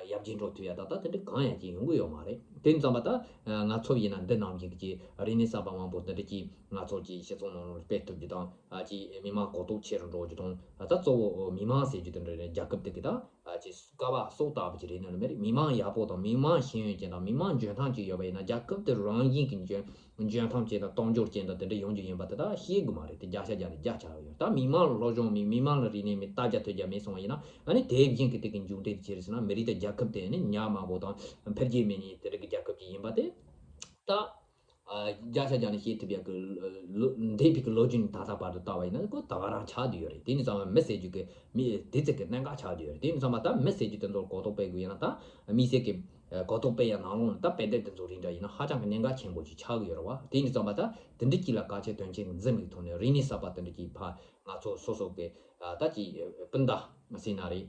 ཡར་རྒྱས་འགྲོ་ཐུབ་ཡ་ད་ལྟ་དེ་འདྲ་གང་ཡང་ཅིག་ཡོང་གི་ཡོད་མ་རེད། དེ་ཙམ་པ་ད་ང་ཚོ་ཡིན་ན་འདི་ནང་བཞིན་གྱི་རིག་གནས་གསར་པ་མང་པོ་འདི་འདྲ་ཅིག་ང་ཚོ་ཅིག་སྤྱི་ཚོགས་ནང་ལ་སྤེལ་ཐུབ་རྒྱུ་དང་ཅིག་མི་མང་གོ་རྟོགས་ཆེ་རུ་འགྲོ་རྒྱུ་དང་ད་གཙོ་བོ་མི་མང་ཟེར་རྒྱུ་དེ་འདྲ་རེད། རྒྱལ་ཁབ་དེ་གི་ད་ཅིག་ཀ་བ་སྲོག་ལྟ་བུ་ཅིག་རེད་ནི་ལ་མེད་རེད། མི་མང་ཡག་པོ་དང་མི་མང་ཤེས་ཡོན་ཅན་དང་མི་མང་འཇོན་ཐང་ཅིག་ཡོད་པ་ཡིན་ན་རྒྱལ་ཁབ་དེ་རང་བཞིན་གྱི་འཇོན་འཇོན་ཐང་ཅན་དང་དཔལ་འབྱོར་ཅན་དང་དེ་འདྲ་ཡོང་རྒྱུ་ཡིན་པ་དེ་ད་ཤེས་དགོས་མ་རེད། དེ་བརྒྱ་ཆ་བརྒྱ་ནས་བརྒྱ་ཆ་ཡོད་ད་མི་མང་ལ་སློབ་སྦྱོང་མེད། མི་མང་ལ་རིག་གནས་མེད། ལྟ་རྒྱ་ཐོས་རྒྱ་མེད་སོང་བ་ཡིན་ན་ཨ་ནི་དེ་བཞིན་གྱི་དེ་གི་མཇུག་འབྲས་དེ་ཅི་རེད་ཟེར་ན་མི་རིགས་དང་རྒྱལ་ཁབ་དེ་ནི་ཉམས་མང་པོ་དང་འཕེལ་རྒྱས་མེད་ནི་དེ་རིགས་ཀྱི་རྒྱལ་ཁབ་ཅིག་ཡིན་པ་དེ་ད་བརྒྱ་ཆ་བརྒྱ་ནས་ཤེས་ཐུབ་ཡག་གི་འདས་པའི་གི་ལོ་རྒྱུས་ནས་ད་ལྟ་བར་དུ་ལྟ་བ་ཡིན་ན་ཁོ་ད་ག་རང་ཆགས་བསྡད་ཡོད་རེད། དེ་ནི་ཚང་མ་མི་ཟེར་རྒྱུ་གི་མི་དེ་ཚོ་གི་གནད་འགག་ཆགས་བསྡད་ཡོད་རེད། དེ་ནི་ཚང་མ་ད་མི་ཟེར་རྒྱུ་དེ་ཚོར་གོ་རྟོགས་སྤེལ་དགོས་ཡིན་ན་ད་མི་ཟེར་གི་གོ་རྟོགས་སྤེལ་ཡ་ནང་ལོགས་ནས་ད་དཔེ་དེབ་དེ་ཚོ་རིགས་འདྲ་ཡིན་ན་ཧ་ཅང་གི་གནད་འགག་ཆེན་པོ་ཅིག་ཆགས་ཀྱི་ཡོད་རེད་བ། དེ་ནི་ཚང་མ་ད་དེ་འདྲ་ཅིག་ལ་གལ་ཆེ་དོན་ཆེན་གི་འཛིན་པའི་ཐོག་ནས་རིག་གནས་གསར་པ་དེ་འདྲ་ཅིག་ཕ་ང་ཚོ་སོ་སོ་གི་ད་ཅིག་སྤུན་ཟླ་ཟེར་ན་རེད།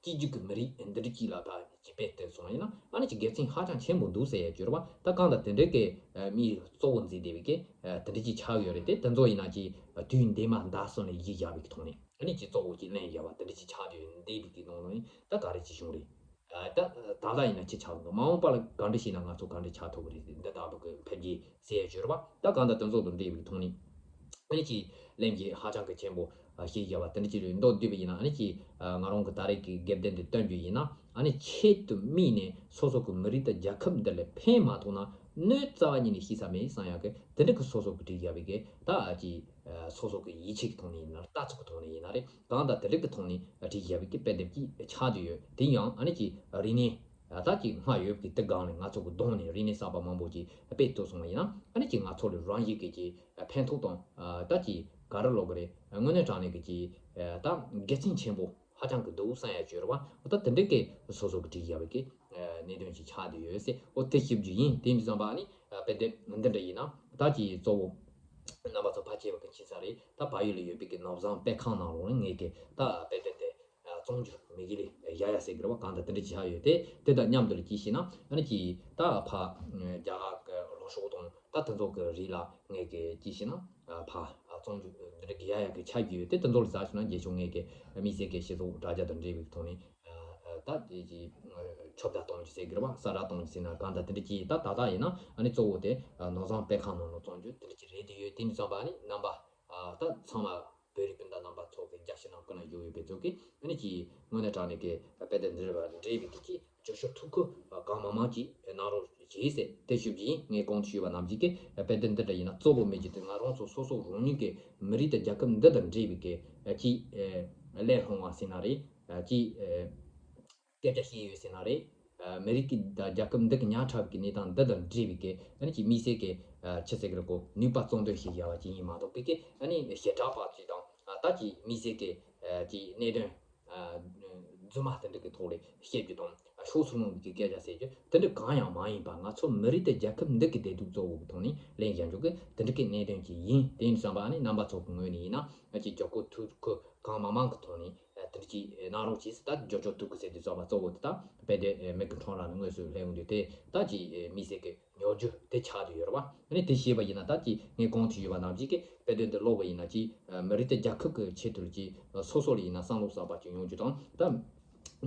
སྐྱིད་རྒྱུ་གི་མི་རིགས་འདི་འདྲ་ཅིག་ལ་ད་ཅིག་དཔེ་དེ་སོང་ཡིན་ན་ཨ་ནི་ཅིག་དགེ་མཚན་ཧ་ཅང་ཆེན་པོ་འདུག་ཟེར་ཡ་གྱུར་བ། ད་གང་ལྟར་དེ་འདྲའི་གི་མིའི་གཙོ་བོ་འཛིན་བསྡད་པའི་གི་དེ་འདྲ་ཅིག་ཆགས་ཡོད་རེད། དེ་དེ་ཚོ་ཡིན་ན་ཅིག་དུས་འདས་མ་ད་སོང་ནས་གཞི་བཞག་པའི་གི་ཐོག་ནས་ཨ་ནི་ཅིག་གཙོ་བོ་ཅིག་ལེན་བཞག་པ་དེ་འདྲ་ཅིག་ཆགས་བསྡད་ཡོད། འདས་པའི་གི་ནང་ལོགས་ནས་ད་ག་རེ་ཅིག་བྱུང་རེད། ད་ད་ལྟ་ཡིན་ན་ཅི་ཆགས་འདུག་མ་འོངས་པ་ལ་ག་འདྲ་ཞིག་ན་ང་ཚོ་ག་འདྲ་ཆགས་ཐུབ་ཀྱི་རེད། འདི་ལྟ་བུ་གི་འཕེལ་རྒྱས་ཟེར་ཡ་བརྗོད་ར་བ་ད་གང་ལྟར་དོན་ཚོགས་དང་འབྲེལ་བའི་ཐོག་ནས་ཨ་ནི་ཅིག་ལན་གྱི་ཧ་ཅང་གི་ཆེན་པོ་ཤེས་བཞག་པ་དེ་འདྲ་ཅིག་རེད། མདོར་བསྡུས་པ་ཡིན་ན་ཨ་ནི་ཅིག་ང་རང་གི་ད་རེས་ཀྱི་དགེ་ལྡན་དེ་སྟོན་རྒྱུ་ཡིན་ན་ཨ་ནི་ཆེད་དུ་དམིགས་ནས་སོ་སོ་གི་མི་རིགས་དང་རྒྱལ་ཁབ་འདི་ལ་ཕན་མ་ཐོགས་ན་གནོད་རྩ་བ་ཉིད་ནས་ཤེས་ས་མེད་བསམ་ཡག་གི་དེ་འདྲ་གི་སོ་སོ་གི་བྲིས་བཞག་པའི་གི་ད་ཅིག་སོ་སོ་གི་ཡིད་ཆེས་ཀྱི་ཐོག་ནས་ཡིན་ན་ལྟ་ཚུལ་གྱི་ཐོག་ནས་ཡིན་ན་རེད། གང་ལྟར་དེ་རིགས་ཀྱི་ཐོག་ནས་བྲིས་བཞག་པའི་གི་དཔེ་དེབ་ཅིག་ཆགས་བསྡད་ཡོད། དེ་ཡང་ཨ་ནི་ཅིག་རིག་གནས་ད་ཅིག་སྔར་ཡོད་པའི་དེ་སྒང་ནས་ང་ཚོ་གི་གདོང་ནས་རིག་གནས་གསར་པ་མང་པོ་ཅིག་སྤེལ་ཐུབ་སོང་བ་ཡིན་ན་ཨ་ནི་ཅིག་ང་ཚོ་ལ་རང་བཞིན་གྱི་ཅིག་ཕན་ཐོགས་དང་ད་ཅིག་ག་རེ་ལབ་དགོས་རེད། དངོས་གནས་དྲང་གནས་ཀྱི་ཅིག་ད་དགེ་མཚན་ཆེན་པོ་ཧ་ཅང་གི་འདུག་བསམ་ཡ་བྱོས་ར་བ་ད་དེ་འདྲ་གི་སོ་སོ་གི་བྲིས་བཞག་པའི་གི་གནད་དོན་ཅིག་ཆགས་བསྡད་ཡོད་ཟེར། འོ་དེ་ཞིབ་རྒྱུ་ཡིན། དེ་མི་ཙམ་པ་ཨ་ནི་དཔེ་དེབ་འདི་འདྲ་ཡིན་ན་ད་ཅིག་གཙོ་བོ་རྣམ་པ་ཚོ་ཕལ་ཆེ་བ་གི་མཁྱེན་ས་རེད། ད་བལ་ཡུལ་ལ་ཡོད་པའི་གི་ནོར་བཟང་དཔེ་ཁང་ནང་ལོགས་ནས་ངས་གི་ད་དཔེ་དེབ་དེ་བཙོང་རྒྱུ་མི་གི་ལས་ཡ་ཡ་ཟེར་གི་རེད་བ། གང་ལྟར་དེ་འདྲ་ཅིག་ཆགས་ཡོད་དེ། དེ་དང་མཉམ་དུ་ལ་ཅི་ཞེ་ན་ཨ་ནི་ཅིག་ད་ཕ་རྒྱ་གར་གི་ལྷོ་ཕྱོགས་དང་ད་དེ་ཚོ་གི་རིགས་ལ་ངས་གི་ཅི་ཞེ་ན་ཕ་བཙོང་རྒྱུ་འདི་འདྲ་གི་ཡ་ཡ་གི་ཆགས་ཀྱི་ཡོད་དེ། དེ་ཚོ་ལ་ཟ་ཞེ་ན་རྗེས་ཕྱོགས་ངས་གི་མི་སེར་གི་སྤྱི་ཚོགས་དྲ་རྒྱ་དང་འབྲེལ་བའི་ཐོག་ནས་ད་དེ་ཅིག་ཁྱབ་བརྡལ་གཏོང་རྒྱུ་ཟེར་གི་རེད་བ། གསལ་བསྒྲགས་གཏོང་རྒྱུ་ཟེར་ན་གང་ལྟར་དེ་འདྲ་ཅིག་ད་ད་ལྟ་ཡིན་ན་ཨ་ནི་གཙོ་བོ་དེ་ནོར་བཟང་དཔེ་ཁང་ནང་ལ་བཙོང་རྒྱུ་དེ་འདྲ་ཅིག་རེད་དེ་ཡོད། དེ་མི་ཙམ་པ་ཨ་ནི་རྣམ་པ་ད་ཚང་མ་བོད་རིགས་སྤུན་ཟླ་རྣམ་པ་ཚོ་གི་རྒྱལ་སྤྱི་ནང་ཀུན་ན་བཞུགས་ཡོད་པའི་ཚོ་གིས་ཨ་ནི་ཅིག་དངོས་གནས་དྲང་གནས་ཀྱི་དཔེ་དེབ་འདི་རེད་བ་འབྲེལ་བའི་དེ་ཅིག་རྒྱབ་སྐྱོར་ཐུབ་ཁུལ་གང་མང་མང་ཅིག་གནང་རོགས་བྱེད་ཟེར། དེ་ཞུ་རྒྱུ་ཡིན། ངས་གོང་དུ་ཞུས་པ་ནང་བཞིན་གྱི་དཔེ་དེབ་འདི་འདྲ་ཡིན་ན་གཙོ་བོ་མེད་ཀྱི་དེ་ང་རང་ཚོ་སོ་སོ་རང་ཉིད་ཀྱི་མི་རིགས་དང་རྒྱལ་ཁབ་འདི་དང་འབྲེལ་བའི་གི་ཅིག་ལས་སླ་བ་ཟེར་ན་རེད། ཅིག་སྐད་ཆ་བཤད་ཡོད་ཟེར་ན་རེད། མི་རིགས་ཀྱི་ད་རྒྱལ་ཁབ་འདི་གི་ཉག་ཕྲ་བའི་གནས་སྟངས་འདི་དང་འབྲེལ་བའི་གི་ཨ་ནི་ཅིག་དམིགས་བསལ་གྱི་ཆི་ཟེར་གི་རེད་གོ་ནུས་པ་གཙང་འདོན་ཞིག་བྱ་བ་ཅིག་ཡིན་མ་གཏོགས་པའི་གི་ཨ་ནི་ཞེ་དྲག་པ་ཅིག་དང་ད་ཅིག་དམིགས་བསལ་གྱི་ཅིག་གནད་དོན་རྫུན་མ་དེ་འདྲ་གི་ཐོག་ལ་བཤད་རྒྱུ་དང་ཕྱོགས་སུ་ལྷུང་བའི་གི་སྐད་ཆ་ཟེར་རྒྱུ་དེ་འདྲ་གང་ཡང་མ་ཡིན་པ་ང་ཚོ་མི་རིགས་དང་རྒྱལ་ཁབ་འདི་གི་བདེ་སྡུག་གཙོ་བོ་གི་ཐོག་ནས་ལེན་བཞག་རྒྱུ་གི་དེ་འདྲ་གི་གནད་དོན་ཅིག་ཡིན། དེ་ཡིན་དུས་ཙམ་པ་ཨ་ནི་རྣམ་པ་ཚོ་གི་ངོས་ནས་ཡིན་ན་ཅིག་རྒྱབ་སྐྱོར་ཐུབ་ཁུལ་གང་མང་མང་གི་ཐོག་ནས། དེ་འདྲ་ཅིག་གནང་རོགས་གྱིས། ད་འགྱུར་ལྕོག་ཐུག་གི་ཟེར་དུས་ཙམ་པ་གཙོ་བོ་དེ་ད་དཔེ་དེབ་མིག་གི་ཁྲོམ་ར་ནས་དངོས་སུ་སླེབས་ཡོང་དུས་དེ་ད་ཅིག་དམིགས་བསལ་གྱི་ཉོ་རྒྱུ་དེ་ཆགས་བསྡད་ཡོད་རེད་བ། ཨ་ནི་དེ་ཤེས་པ་ཡིན་ན་ད་ཅིག་ངས་གོང་དུ་ཞུས་པ་ནང་བཞིན་གྱི་དཔེ་དེབ་འདི་ཀློག་པ་ཡིན་ན་ཅིག་མི་རིགས་དེ་རྒྱལ་ཁབ་ཀྱི་ཆེད་དུ་ཅིག་སོ་སོ་ལ་ཡིན་ན་བསམ་བློ་གསར་པ་ཅིག་ཡོང་རྒྱུ་དང་། ད་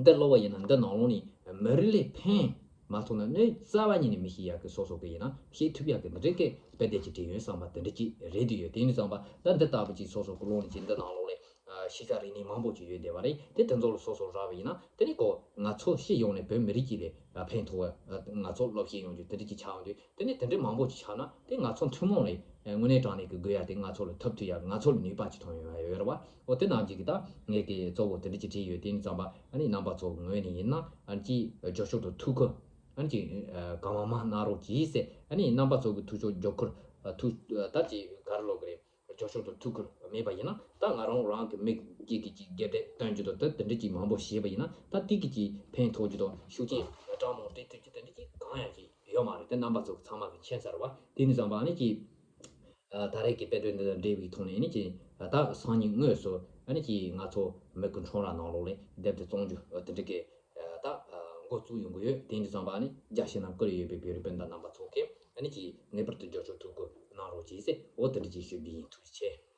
འདི་ཀློག་པ་ཡིན་ན་འདི་ནང་ལོགས་ནས་མི་རིགས་ལ་ཕན་མ་ཐོགས་ན་གནོད་རྩ་བ་ཉིད་ནས་མི་ཤེས་ཡག་གི་སོ་སོ་གི་ཡིན་ན་ཤེས་ཐུབ་ཡག་གི་འདི་འདྲའི་གི་དཔེ་དེབ་ཅིག་བྲིས་ཡོད་བསམ་པ་དེ་འདྲ་ཅིག་རེད་དུ་ཡོད། དེ་ཡིན་དུས་ཙམ་པ་ད་འདི་ལྟ་བུ་ཅིག་སོ་སོ་ཀློག་ནས་ཅིག་འདི་ནང་ལོགས་ལ། གཤིས་ཀ་རིག་གནས་མང་པོ་ཅིག་ཡོད་བསྡད་པ་རེད། དེ་དེ་ཚོ་ལ་སོ་སོ་རག་པ་ཡིན་ན་དེ་ནི་ཁོ་ང་ཚོ་སྤྱི་ཡོངས་ནས་བོད་མི་རིགས་ཀྱི་ལས་ཕན་ཐོགས་པ་ང་ཚོ་སློབ་ཞིང་ཡོང་རྒྱུ་དེ་འདྲ་ཅིག་ཆགས་ཡོང་དུས་དེ་ནི་དེ་འདྲའི་མང་པོ་ཅིག་ཆགས་ན་དེ་ང་ཚོ་ཐུན་མོང་ལས་དངོས་གནས་དྲང་གནས་ཀྱི་དགོས་ཡ་དེ་ང་ཚོ་ལ་ཐོབ་ཐུབ་ཡ་ང་ཚོ་ལ་ནུས་པ་ཅིག་ཐོན་ཡོང་ཡ་ཡོད་རེད་བ། འོ་དེ་ནང་བཞིན་གྱི་ད་ངས་ཀྱི་གཙོ་བོ་དེ་འདྲ་ཅིག་བྲིས་ཡོད། དེ་ཡིན་ཙང་པ་ཨ་ནི་རྣམ་པ་ཚོ་ངོས་ནས་ཡིན་ན་ཨ་ནི་ཅིག་རྒྱབ་སྐྱོར་དང་ཐུགས་ཁུར་ཨ་ནི་ཅིག་གང་མང་མང་གནང་རོགས་གྱིས་ཟེར། ཨ་ནི་རྣམ་པ་ཚོ་གི་ཐུགས་ཁུར་རྒྱབ་སྐྱོར་ཐུགས་ད་ཅིག་ག་རེ་ལབ་དགོས་རེད། རྒྱབ་སྐྱོར་དང་ཐུགས་ཁུར་མེད་པ་ཡིན་ན་ད་ང་རང་རང་གི་མི་གཅིག་གིས་ཅིག་སྒེར་སྡེ་སྟོན་རྒྱུ་དང་ད་དེ་འདྲ་ཅིག་མང་པོ་བྱས་པ་ཡིན་ན་ད་ཏིག་གི་ཅིག་ཕན་ཐོགས་རྒྱུ་དང་ཤུགས་རྐྱེན་སྤྲང་མོ་སྤྲད་ཐུབ་རྒྱུ་དེ་འདྲ་ཅིག་གང་ཡང་ཅིག་ཡོད་མ་རེད། དེ་རྣམ་པ་ཚོ་གི་ཚང་མ་གི་མཁྱེན་ས་རེད་བ། དེ་ནི་ཙམ་པ་ཨ་ནི་ཅིག་ད་རེས་ཀྱི་དཔེ་སྟོན་འདི་དང་འབྲེལ་བའི་ཐོག་ནས་ཨ་ནི་ཅིག་ད་སང་ཉིན་དངོས་སུ་ཨ་ནི་ཅིག་ང་ཚོ་མི་གི་ཁྲོམ་ར་ནང་ལོགས་ལ་དེབ་དེ་བཙོང་རྒྱུ་དེ་འདྲ་གི་ད་འགོ་བཙུགས་ཡོང་གི་ཡོད། དེ་ནི་ཙམ་པ་ཨ་ནི་རྒྱ་ཆེ་ན་བཀུར་ཡོད་པའི་བོད་རིགས་སྤུན་ཟླ་རྣམ་པ་ཚོ་གིས་ཨ་ནི་ཅིག་ངེས་པར་དུ་རྒྱབ་སྐྱོར་ཐུགས་ཁུར་གནང་རོགས་གྱིས་ཟེར། འོ་དེ་འདྲ་ཅིག་ཞུ་རྒྱུ་ཡིན། ཐུགས་རྗེ་ཆེ།